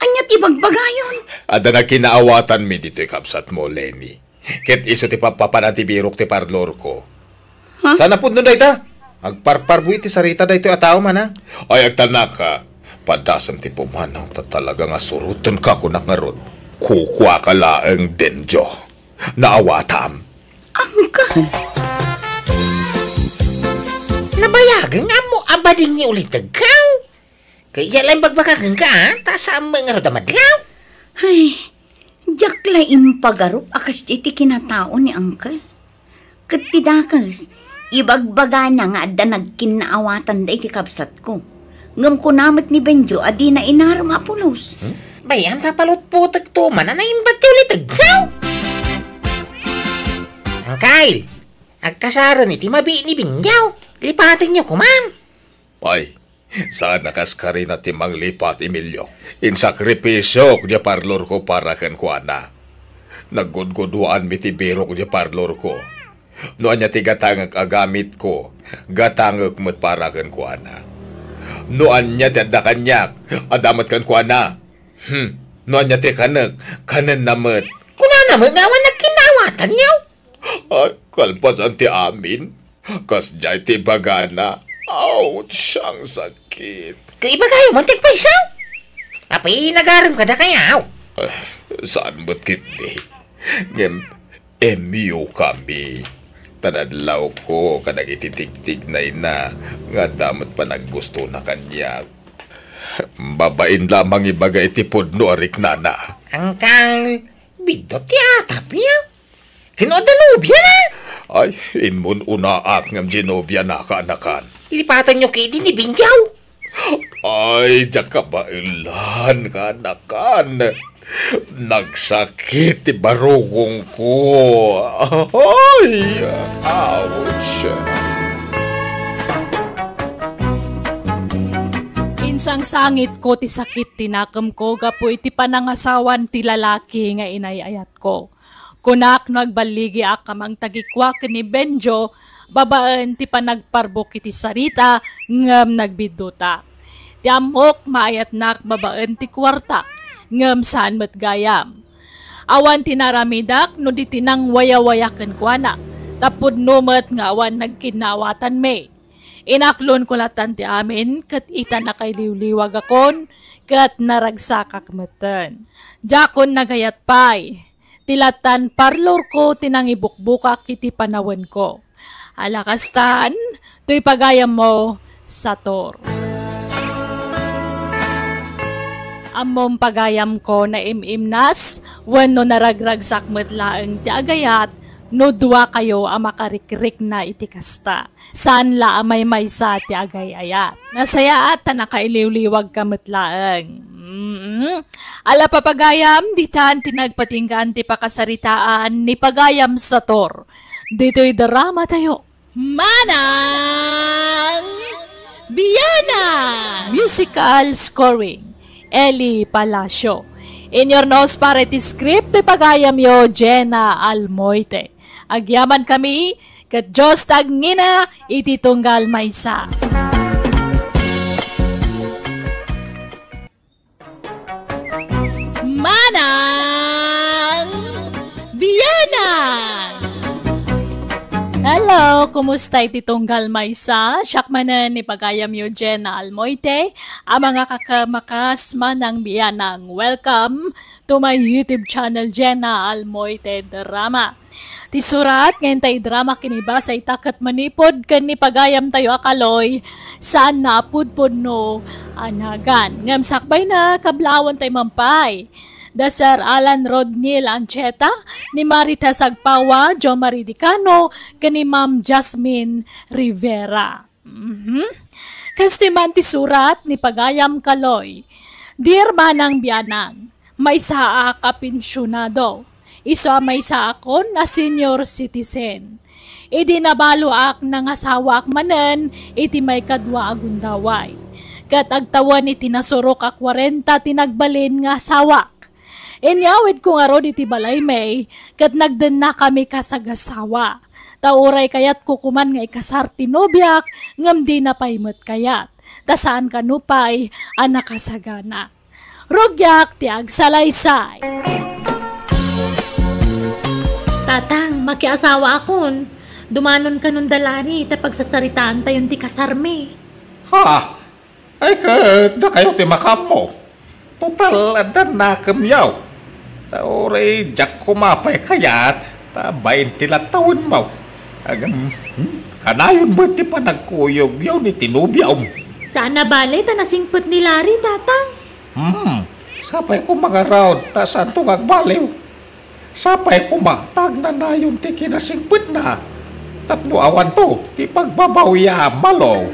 ania ti bagbagayon? Adda nagkinnaawatanmi ditoy kabsatmo, Lenny. Ket isu ti pappapanan ti birok ti parlorko. Ha? Saan a pudno dayta? Agparparbo iti sarita daytoy a tao, mana? Ay, agtanak, a, padasem ti pumanaw ta talaga nga surotenka, kunak ngarud. Kukuaka laeng, Benjo. Naawatam. Uncle. Nabayagem nga ammo a badin ni ulitegkaw. Kaya laeng bagbaga kenka, a, ta saan met ngarud a madlaw. Ay, diak la impagarup a kasdiay ti kinatao ni Uncle. Ket ti dakes, ibagbagana nga adda nagkinnaawatanda iti kabsatko. Ngem kuna met ni Benjo a dina inarem a pulos. Hmm? Bay-am ta palutputekto man a naimbag ti ulitegkaw. Uncle, agkasaren iti mabi ni Benjo. Lipatenyo koma. Ay, saan a kas karina ti manglipat, Emilio. Insakripisiok diay parlorko para kenkuana. Naggudguduaanmi ti birok diay parlorko. No ania ti gatangek a gamitko, gatangek met para kenkuana. No ania ti adda kaniak, adda met kenkuana. Hmm, no ania ti kanek, kanenna met. Kunana met nga awan nagkinnaawatanyo. Ay, kalpasan ti amin. Kasdiay ti ibagana. Ouch, ang sakit. Kaibagayo man ti agpayso? Apay, nagarem kadakayaw? Ah, saan met ketdi? Ngem, M U kami. Tan adlawko kadagiti tigtignayna nga adda met panaggustona kaniak. Babain lamang ibaga iti pudno a riknana. Angkal, biddut ti atapyo. Ken no adda nobiana? Ay, immun-unaak ngem diay nobiana, kaanakan. Lipatanyo ketdi ni Benjo. Ay, diak kabaelan, kaanakan. Nagsakit ti barugongko. Ay, ouch. Insangsangitko ti sakit ti nakemko gapu iti panangasawan ti lalaki nga inay-ayatko. Kunak no agballigiak a mangtagikua ken ni Benjo babaen ti panagparbok iti sarita ngem nagbidduta. Ti ammok, maayatnak babaen ti kuartak, ngem saan met gayam. Awan ti naramidak no di ti nangwayawayak kenkuana, ta pudno met nga awan nagkinnaawatanmi. Inaklonko lattan ti amin, ket ita nakailiwliwagakon, ket naragsakak metten. Diakon nagayat pay. Ti lattan parlorko ti nangibukbukak iti panawenko. Ala kastan, toy pagayammo, Sator. Ammom pagayamko, naim-imnas, wenno naragragsak met laeng ti agayat no duakayo a makarikrikna iti kasta. Saan la a maymaysa ti agay-ayat. Nasayaat ta nakailiwliwagka met laeng. Mm. Ala, papagayam, ditan ti nagpatinggaan ti pakasaritaan ni pagayam Sator. Ditoy drama tayo. Manang Biana! Musical scoring, Eli Palacio. Inyornos para iti script ti pagayamyo, Jenna Almoite. Agyaman kami, ket Dios ti agngina iti tunggal maysa. Manang Biana! Hello, kumusta iti tunggal maysa? Siak manen ni pagayamyo, Jenna Almoite, a mangakakamakas, Manang Bianang. Welcome to my YouTube channel, Jenna Almoite Drama. Ti surat nga intay drama ken ibasa ita ket manipud ken ni pagayamtayo a Kaloy, saan na a pudpudno a nagan. Ngem sakbayna, kablaawan tay mampay. Da Sir Alan Rodney Lancheta, ni Marites Agpawa, Jo Marie Dicano, ken ni Ma'am Jasmine Rivera. Mhm. Kastoy man ti surat ni Pagayam Kaloy. Dear Manang Bianang, maysaak a pensionado. Isu a maysaakon a senior citizen. Idi nabaloak, nangasawaak manen iti maikadua a gundaway. Ket agtawen iti nasurok a kwarenta ti nagbalin nga asawak. Inyawidko ngarud iti balaymi, ket nagdennakami kasagasawa. Ta uray kayatko koman nga ikasar ti nobiak, ngem dina pay met kayat. Ta saan kano pay a nakasagana. Rugiak ti agsalaysay. Tatang, makiasawaakon. Dumanon kanon da Larry ta pagsasaritaantayon ti kasarmi. Ha? Ay, ket dakayo ti makaammo. Total, adda nakemyo. Ta uray diak koma pay kayat, ta bain ti lattawenmo. Agam, hmm, kanayon met ti panagkuyogyo iti nobiom. Saan a bale ta nasingpet ni Larry, Tatang. Hmm, sapay koma ngarud, ta saanto nga agbaliw. Sapay koma ta agnanayon ti kinasingpetna, tapno awanto ti pagbabawiam, Malo.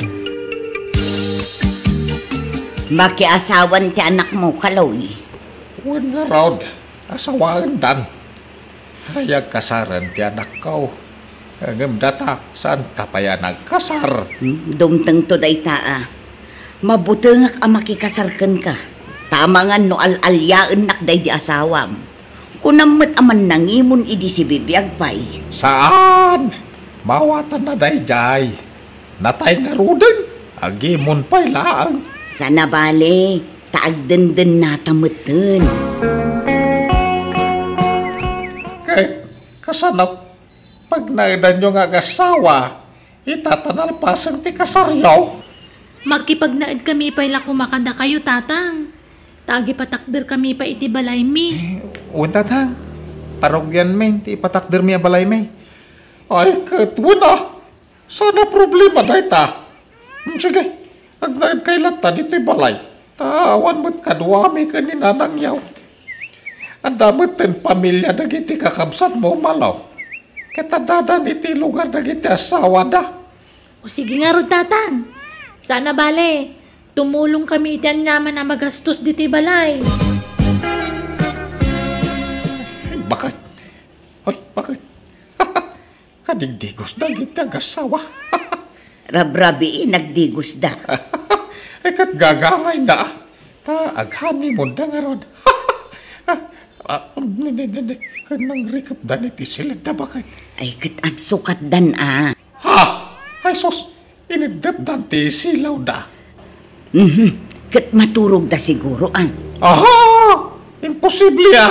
Makiasawan ti anakmo, Kaloy. Wen ngarud, asawaendan. Ay, agkasaren ti anakko. Ngem data, saanta pay a nagkasar? Hmm, dumtengto dayta, a. Mabutengak a makikasar kenka. Ta amangan no al-aliaennak daydi asawam. Kunam met a mannangimon idi sibibiag pay. Saan! Mawatanna daydiay. Natay ngaruden, agimon pay laeng. Saan a bale, ta agdendennata metten. Ket kasano, pagnaedanyo nga agasawa, ita ta nalpasen ti kasaryo? Makipagnaedkami pay la koma kadakayo, Tatang. Ta agipatakderkami pay iti balaymi. Eh, wen, Tatang. Parugianmin ti ipatakdermi a balaymi. Ay, ket wen a. Saan a problema dayta. Hmm, sige, agnaedkay latta ditoy balay. Ta awan met kaduami ken ni nanangyo. Adda metten pamilia dagiti kakabsatmo, Malo. Ket addadan iti lugar dagiti asawada. O sige ngarud, Tatang. Saan a bale, tumulongkami iti aniaman a magastos ditoy balay. Ay, baket. Ay, baket. Kadigdigos dagiti agasawa. Rabrabii, nagdigosda. Ay, ket gagangayna, a. Ta aghanimonda ngarud. Ah, ah, ne, ne, ne, ne. Nangrikepdan iti silidda, baket. Ay, ket agsukatdan, a. Ha? Ay, sus, iniddepdan ti silawda. Mhm. Ket maturogda siguro, a. Aha! Imposible, a.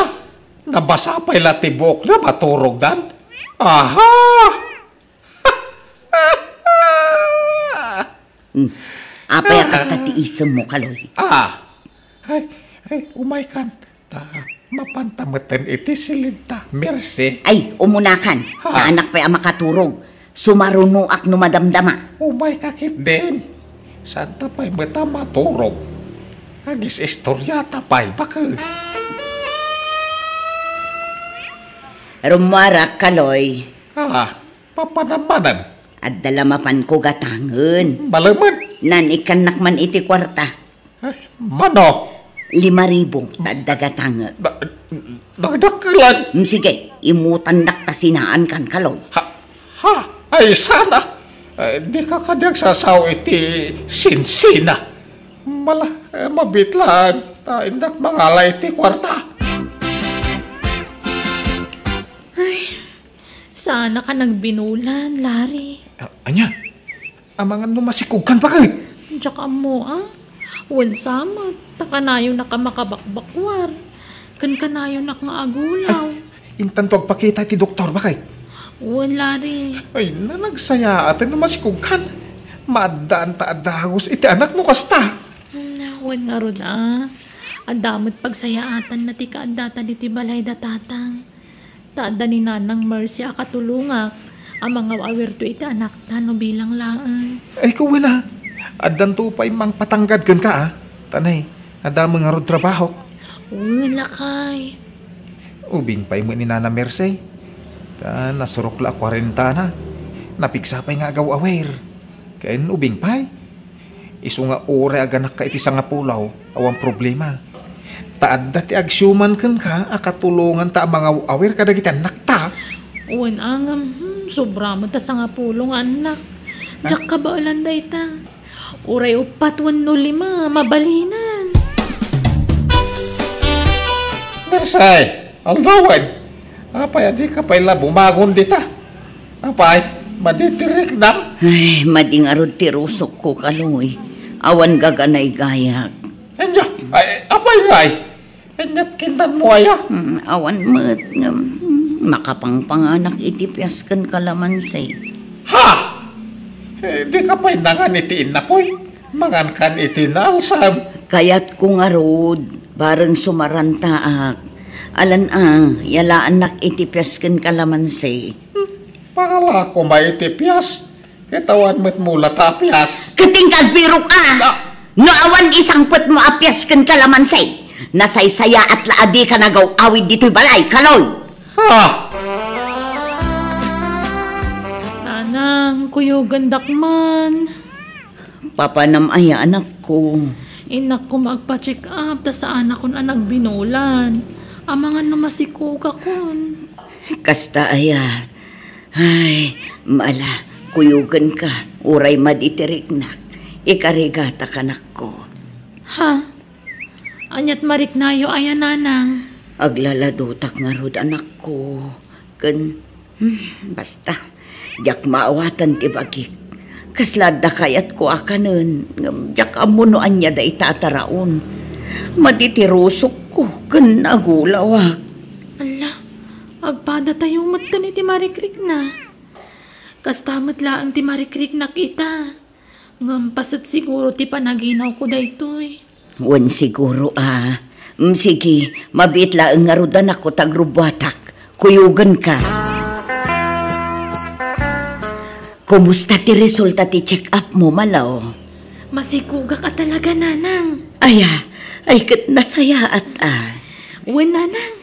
Nabasa pay la ti buokda, maturogdan. Aha! Hmm. Apay a kasta ti isemmo, Kaloy? Ah. Ay, ay, umaykan. Ta, mapanta metten iti silidta. Mersi. Ay, umunakan. Ha? Saanak pay a makaturog. Sumarunoak no madamdama. Umayka ketdin. Saanta pay met a maturog. Agis-istoriata pay, baket. Rummuarak, Kaloy. Ah. Papanam manen? Adda la mapanko gatangen. Malemen? Naan-ikkannak man iti kuarta. Eh, mano? Lima ribu, ta adda gatangek. Na, nagdakkelan? Mm, sige, imutannak ta sinaankan, Kaloy. Ha? Ha? Ay, sana. Eh, dika kadi agsasao iti sinsina. Mala, eh, mabitlan. Ta indak mangala iti kuarta. Ay, Saanak a nagbinulan, Larry. A-, ania? Amangan no masikogkan, baket? Diak ammo, a. Wen sa met, ta kanayonak a makabakbakuar. Ken kanayonak nga agulaw. Ay, intanto agpakita iti doktor, baket? Wen, Larry. Ay, na, nagsayaaten no masikogkan. Maaddaan ta a dagus iti anak no kasta. Hmm, wen ngarud, a. Adda met pagsayaatanna ti kaaddata ditoy balay da tatang. Ta adda ni Nanang Mercy a katulongak a mangaw-awirto iti anakta no bilang laeng. Ay, kuwen a, addanto pay mangpatanggad kenka, a. Ta nay, adda met ngarud trabahok. Wen, lakay. Ubing pay met ni Nana Mercy. Ta nasurok la a kuarentana. Napigsa pay nga agaw-awir. Ken ubing pay. Isu nga uray aganakka iti sangapulo, awan problema. Ta adda ti agsiuman kenka a katulonganta a mangaw-awir kadagiti annakta. Wen, ngem, hmm, sobra met ta sangapulo nga annak. Ha? Diak kabaelan dayta. Uray uppat wenno lima, mabalinan. Mersay, aldawen. Apay a dika pay la bumagon dita? Apay, madi ti riknam? Ay, madi ngarud ti rusokko, Kaloy. Awan gaganaygayak. Ania? Ay, apay ngay? Ania ti kintanmo aya? Mm, awan met ngem, mm, makapangpanganak iti pias ken kalamansi. Ha? Eh, dika pay nangan iti innapoy? Mangankan iti naalsam. Kayatko ngarud, bareng sumarantaak. Alan a, yalaannak iti pias ken kalamansi. Hmm, pangalako may iti pias. Ket awan met mula ta apias. Ket inka agbirok a! Ah! No awan isangpetmo a pias ken kalamansi, nasaysayaat la a dika nagaw-awid ditoy balay, Kaloy! Ha? Nanang, kuyogendak man. Papanam aya, anakko? Innak koma agpa-check up ta saanakon a nagbinulan. Amangan no masikogakon. Kasta aya. Ay, mala, kuyogenka, uray madi ti riknak, ikarigatak, anakko. Ha? Aniat mariknayo aya, nanang? Aglaladotak ngarud, anakko. Ken, hmm, basta, diak maawatan ti bagik. Kasla adda kayatko a kanen, ngem diak ammo no ania dayta a taraon. Madi ti rusokko ken nagulawak. Alla, agpadatayo met ken iti marikrikna. Kasta met laeng ti marikriknak ita. Ngem paset siguro ti panaginawko daytoy. Wen siguro a. Mm, sige, mabiit laeng ngarud, anakko, ta agrubbuatak. Kuyogenka. Kumusta ti resulta ti check-up mo, Malo? Masikogak a talaga, nanang. Aya, ay ket nasayaat a. Wen, nanang.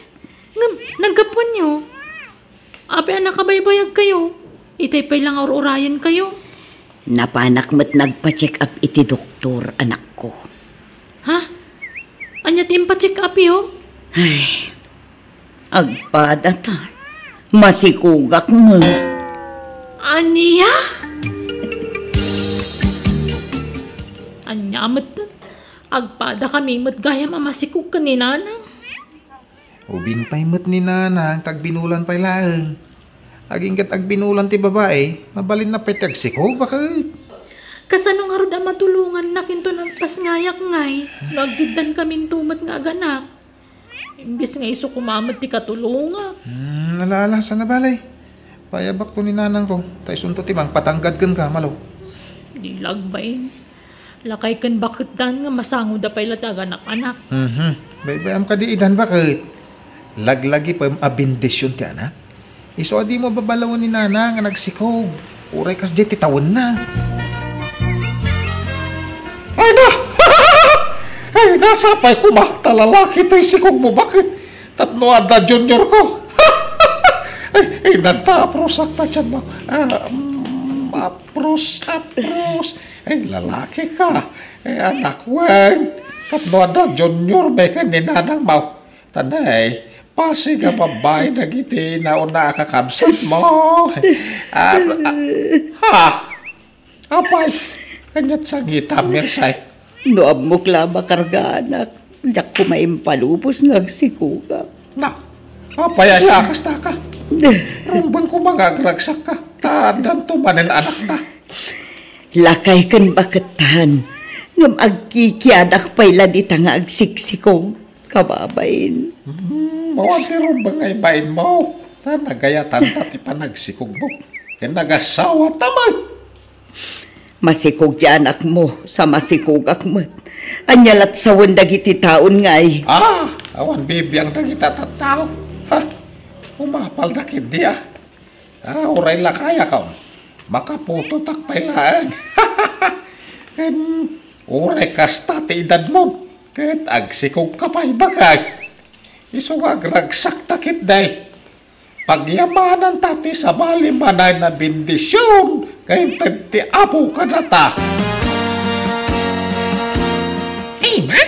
Ngem, naggapuanyo? Apay a nakabaybayagkayo? Itay pay la nga ur-urayenkayo. Napanak met nagpa-check up iti doktor, anakko. Ha? Ania ti impa-check upyo? Ay, agpada ta. Masikogak met. Ania? Ania met? Agpadakami met gayam a masikog ken ni nanang. Ubing pay met ni nanang, ta agbinulan pay laeng. Agingga't agbinulan ti babai, mabalinna pay ti agsikog, baket. Kasano ngarud a matulongannak inton agpasngayak ngay, no agdiddankaminto met nga aganak? Imbes nga isu koma met ti katulongak. Hmm, ala, ala, saan a bale. Payabakto ni nanangko, ta isunto ti mangpatanggad kenka, Malo. Di lagbain. Lakay ken baketdan nga masangoda pay la ti aganak-anak. Mhm. Baybayam kadi idan, baket. Laglagipem a bendision ti anak. Isu a dimo babalawen ni nana nga nagsikog. Uray kasdiay ti tawenna. Ay na! Ay na, sapay koma ta lalaki toy sikog mo, baket. Tapno adda junior ko. Ay, ay, nanta, apros ak ta tiyan mo. Ah, mm, apros, apros. Ay, lalaki ka. Ay, anak, wen. Tapno adda junior, may ken ni nanang mo. Tanay, pasi nga babai dagiti nauna a kakabsat mo. Ah, ah, ha? Apay, kaniat sangitam, Mersay? No ammok la a makargaanak, diak koma impalubos nga agsikogak. Na, apay aya a kasta ka? Rumbeng koma nga agragsakka, ta addanto manen anakta. Lakay ken bakettan, ngem agkikiadak pay la dita nga agsiksikog. Kababain. Hmm, awan ti rumbeng nga ibain mo. Ta nagayatan ta ti panagsikog mo. Ken nagasawa ta man. Masikog ti anak mo, sa masikogak met. Ania lat sawen dagiti taon ngay? Ah, awan bibiang dagita tattao. Ha? Umapal na ketdi, ah. Ah, uray lakayakon, makaputotak pay laeng. Ken uray kasta ti edadmon, ket agsikogka pay, baket. Isu nga agragsakta ketdi. Pagyamananta ti sabali manen a bendision nga inted ti Apo kadata. Ay na,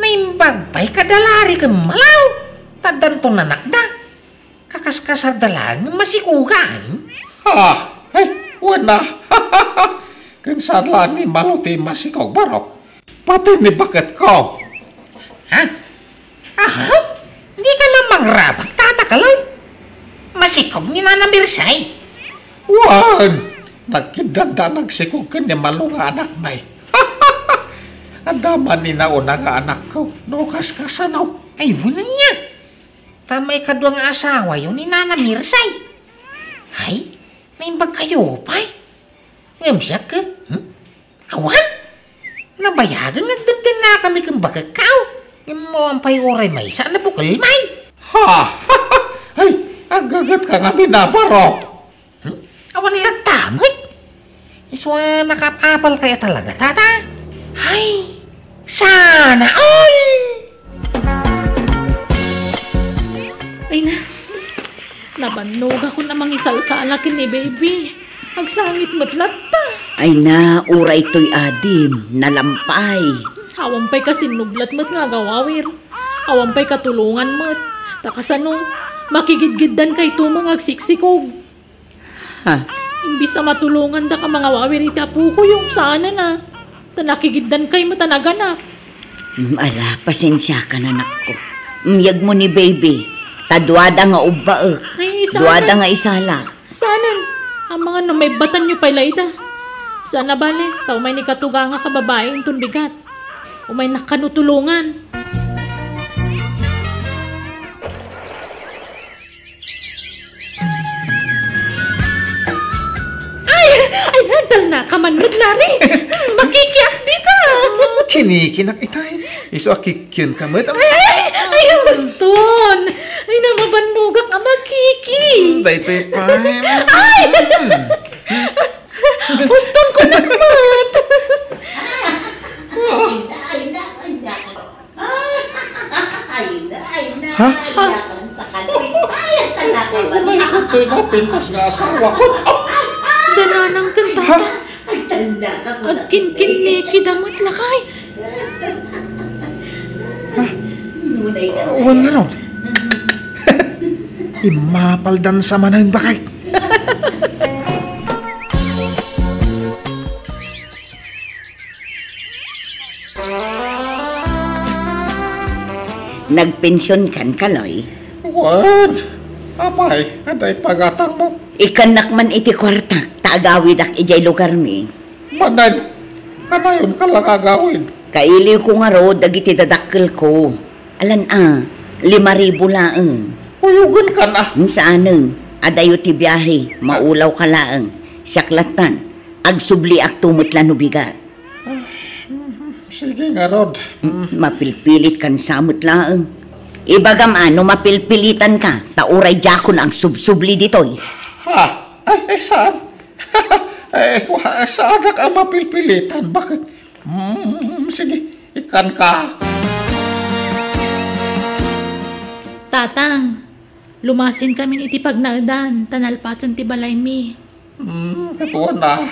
naimbag pay kada Larry ken Malaw, ta addanto nanakda. Kakaskasarda laeng nga masikogan. Ha? Ay, wen a. Ken saan la ni Malo ti masikog, Barok? Pati ni baketko. Ha? Aha? Dika la mangrabak, Tata Kaloy? Masikog ni Nana Mirsay? Wen, nagkiddanda a nagsikog ken ni Malo nga anakmi. Adda man ni nauna nga anakko, no kaskasano. Ay, wen ania. Ta maikadua nga asawayo ni Nana Mirsay. Ay, naimbagkayo pay. Ngem siak, eh? Hmm? Awan? Nabayagen nga agtentennakami ken bakekko. Ngem awan pay uray maysa a nabukelmi. Ha? Ay, aggagetka ngamin a, Barok. Hmm? Awan latta met. Isu a nakaap-apalkayo talaga, Tata. Ay, sana all! Ay na, nabannogakon a mangisalsala ken ni Baby. Agsangit met latta. Ay na, uray toy adim, nalampay. Awan pay kasinnublat met nga agawawir. Awan pay katulongan met. Ta kasano, makigidgiddankayto nga agsiksikog. Ha? Imbis a matulongandaka mangawawir iti apokoyo, saanen a. Ta nakigiddankay met a naganak. Mm, ala, pasensiakan, anakko. Miyegmo ni Baby. Ta duada nga ubbaek. Ay, saanen? Duada nga isalak. Saanen? Amangan no maibbatanyo pay la ida. Saan a bale, ta umay ni katugangak a babai inton bigat. Umaynak kano tulongan. Ay! Ay, nadal na ka man met, Larry. Hmm, makikiak dita. Kinikinak itay. Isu a kikienka met. Ay, ay, ay, Huston. Ay, namabannogak a makiki. Hmm, daytoy pay. Ay! Hmm. Huston ko na met. Ay, na, ay, na, ay, na. Ay, na, ay, na, ha? Ay, na, ang sakal. Ay, ang talaka ba? Ay, kung ito'y napintas nga asawa ko. Dananang ken Tata. Ay, talaka ko na. Agkinkinniki da met lakay. Ha? Nunay ka na. Wen ngarud. Immapaldan sa manen, bakit? Nagpensionkan, Kaloy? Wen, apay, adda ipagatangmo? Ikkannak man iti kuartak, ta agawidak idiay lugarmi. Manen, kanayonka la nga agawid? Kailiwko ngarud dagiti dadakkelko. Alan a, lima ribu laeng. Kuyogenkan a. Hmm, saanen, adayo ti biahe, maulawka laeng. Siak lattan, agsubliakto met la no bigat. Ah, mhm. Sige ngarud. Mm, mapilpilitkan sa met laeng. Ibagam a no mapilpilitanka, ta uray diakon agsubsubli ditoy. Ha? Ay, ay, saan? Ay, wa-, saanak a mapilpilitan. Bakit? Mm, sige, ikkanka. Tatang, lumasinkamin iti pagnaedan, ta nalpasen ti balaymi. Hmm, katuan a.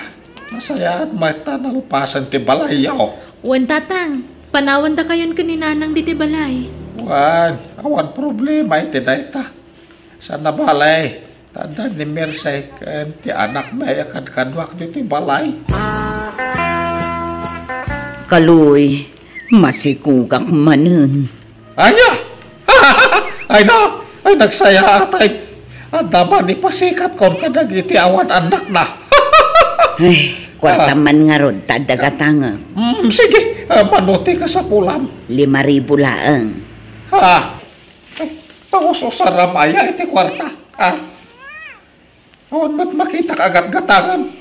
Nasayaat met ta nalpasen ti balayyo. Wen, Tatang. Panawandakayon ken ni Nanang ditoy balay. Wen, awan problema iti dayta. Saan a bale, ta adda ni Mirsay ken ti anakmi a kadkaduak ditoy balay. Kaloy, masikogak manen. Ania? Ay na, ay nagsayaat, ay. Adda man ipasikatkon kadagiti awan annakna. Ay, kuarta man ngarud ta adda gatangek. Mm, sige, ah, mano ti kasapulam? Lima ribu laeng. Ha? Ay, paususaram aya iti kuarta. Ah. Awan met makitak a gatgatangan.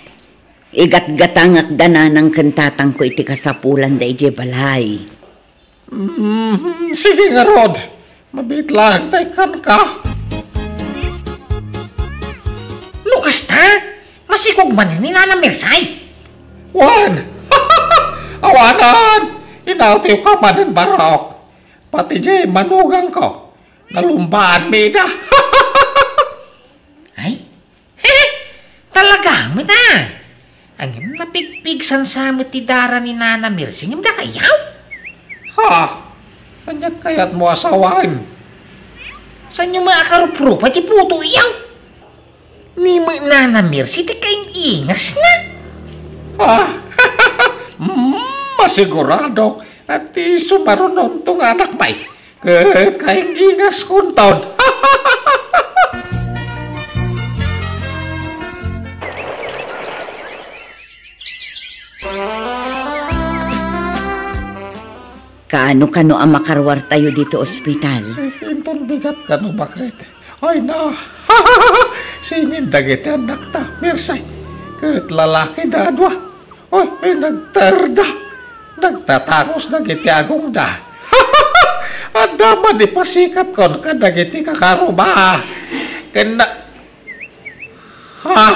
Igatgatangek da nanang ken tatangko iti kasapulanda idiay balay. Mm, sige ngarud. Mabiit laeng ta ikkanka. No kasta, masikog manen ni Nana Mirsay. Wen! Awanan! Inawtiwka manen, Barok. Pati diay manugangko. Nalumbaanmi ida. Ay? Talaga, met a. Ngem napigpigsan sa met ti dara ni Nana Mercy, ngem dakayaw? Ha? Aniat kayatmo a sawen? Saanyo met a karuprupa ti putoyaw? Ni met Nana Mercy ti kaing-ingasna. Ah, mm, masiguradok a ti sumarunonto nga anakmi ket kaing-ingaskonton. Kaano kano a makaruartayo ditoy ospital? Eh, inton bigat kano, baket? Ay na, singin dagiti annakta, Mirsay. Ket lalakida a dua. Oy, ay, nagterda. Nagtatangos dagiti agongda. Adda man ipasikatkon kadagiti kakaruba. Ken na, ha?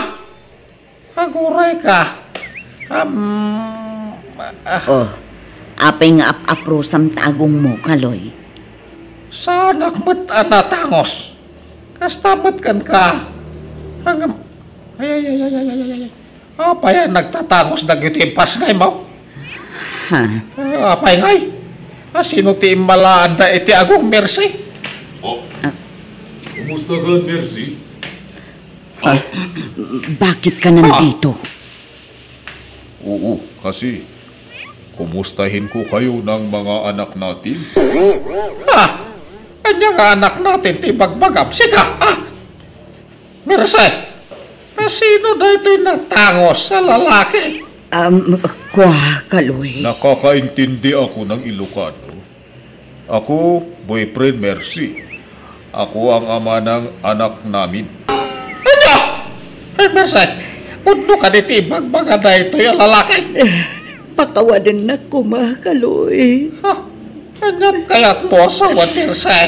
Aguray ka. Am, ah. Oh, apay nga ap-aprosam ta agongmo, Kaloy? Saanak met a natangos. Kasta met kenka. Ngem, ay, ay, ay. Apay a nagtatangos dagiti impasngaymo? Ha? Ah, apay ngay? A sino ti immalaanda iti agong, Mercy? Oh. Ah. Kumusta ka, Mercy? Ah, bakit ka nandito? Oo, kasi, kumustahin ko kayo ng mga anak natin. Ah! Ania nga anak natin ti ibagbagam? Sika, ah! Mercy, a sino daytoy natangos a lalaki? Um, kua, Kaloy. Nakakaintindi ako ng Ilocano. Ako, boyfriend Mercy. Ako ang ama ng anak namin. Ania? Ay, Mercy, pudno kadi ti ibagbaga daytoy a lalaki? Pakawadennak koma, Kaloy. Ha? Ania kayatmo a sawen, Mercy?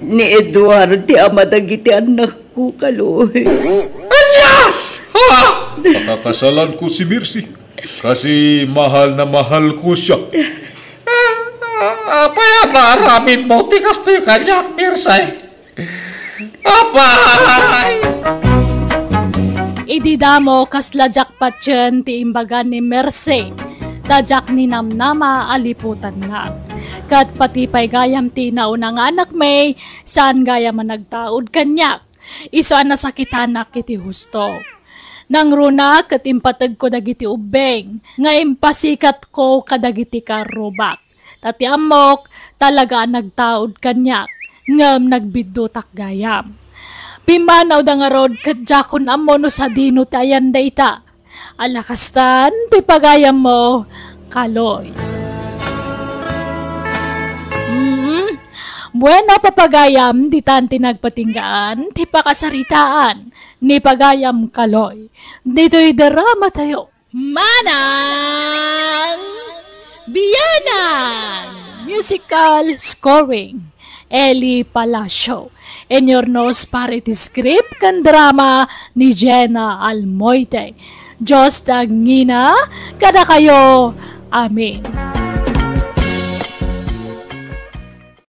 Ni Edward ti ama dagiti annakko, Kaloy. Ania? Ha? Pakakasalan ko si Mercy. Kasi mahal na mahal ko siya. Ah, ah, apay a naaramidmo ti kastoy kaniak, Mirsay? Apay! Idi damo, kasla diak patien ti imbaga ni Mercy, ta diak ninamnama a liputanna. Ket pati pay gayam ti nauna nga anakmi, saan gayam a nagtaud kaniak. Isu a nasakitanak iti husto. Nangruna ket impategko dagiti ubbing nga impasikatko kadagiti karrubak. Ta ti ammok, talaga a nagtaud kaniak, ngem nagbiddutak gayam. Pimmanawda ngarud ket diakon ammo no sadino ti ayan dayta. Ala kastan ti pagayammo, Kaloy. Mm. Bueno, papagayam, ditan ti nagpatinggaan ti pakasaritaan ni pagayam, Kaloy. Ditoy drama tayo. Manang Biyanan! Musical scoring, Eli Palacio. Inurnos para iti script ken drama ni Jenna Almoite. Dios ti agngina kadakayo. Amen.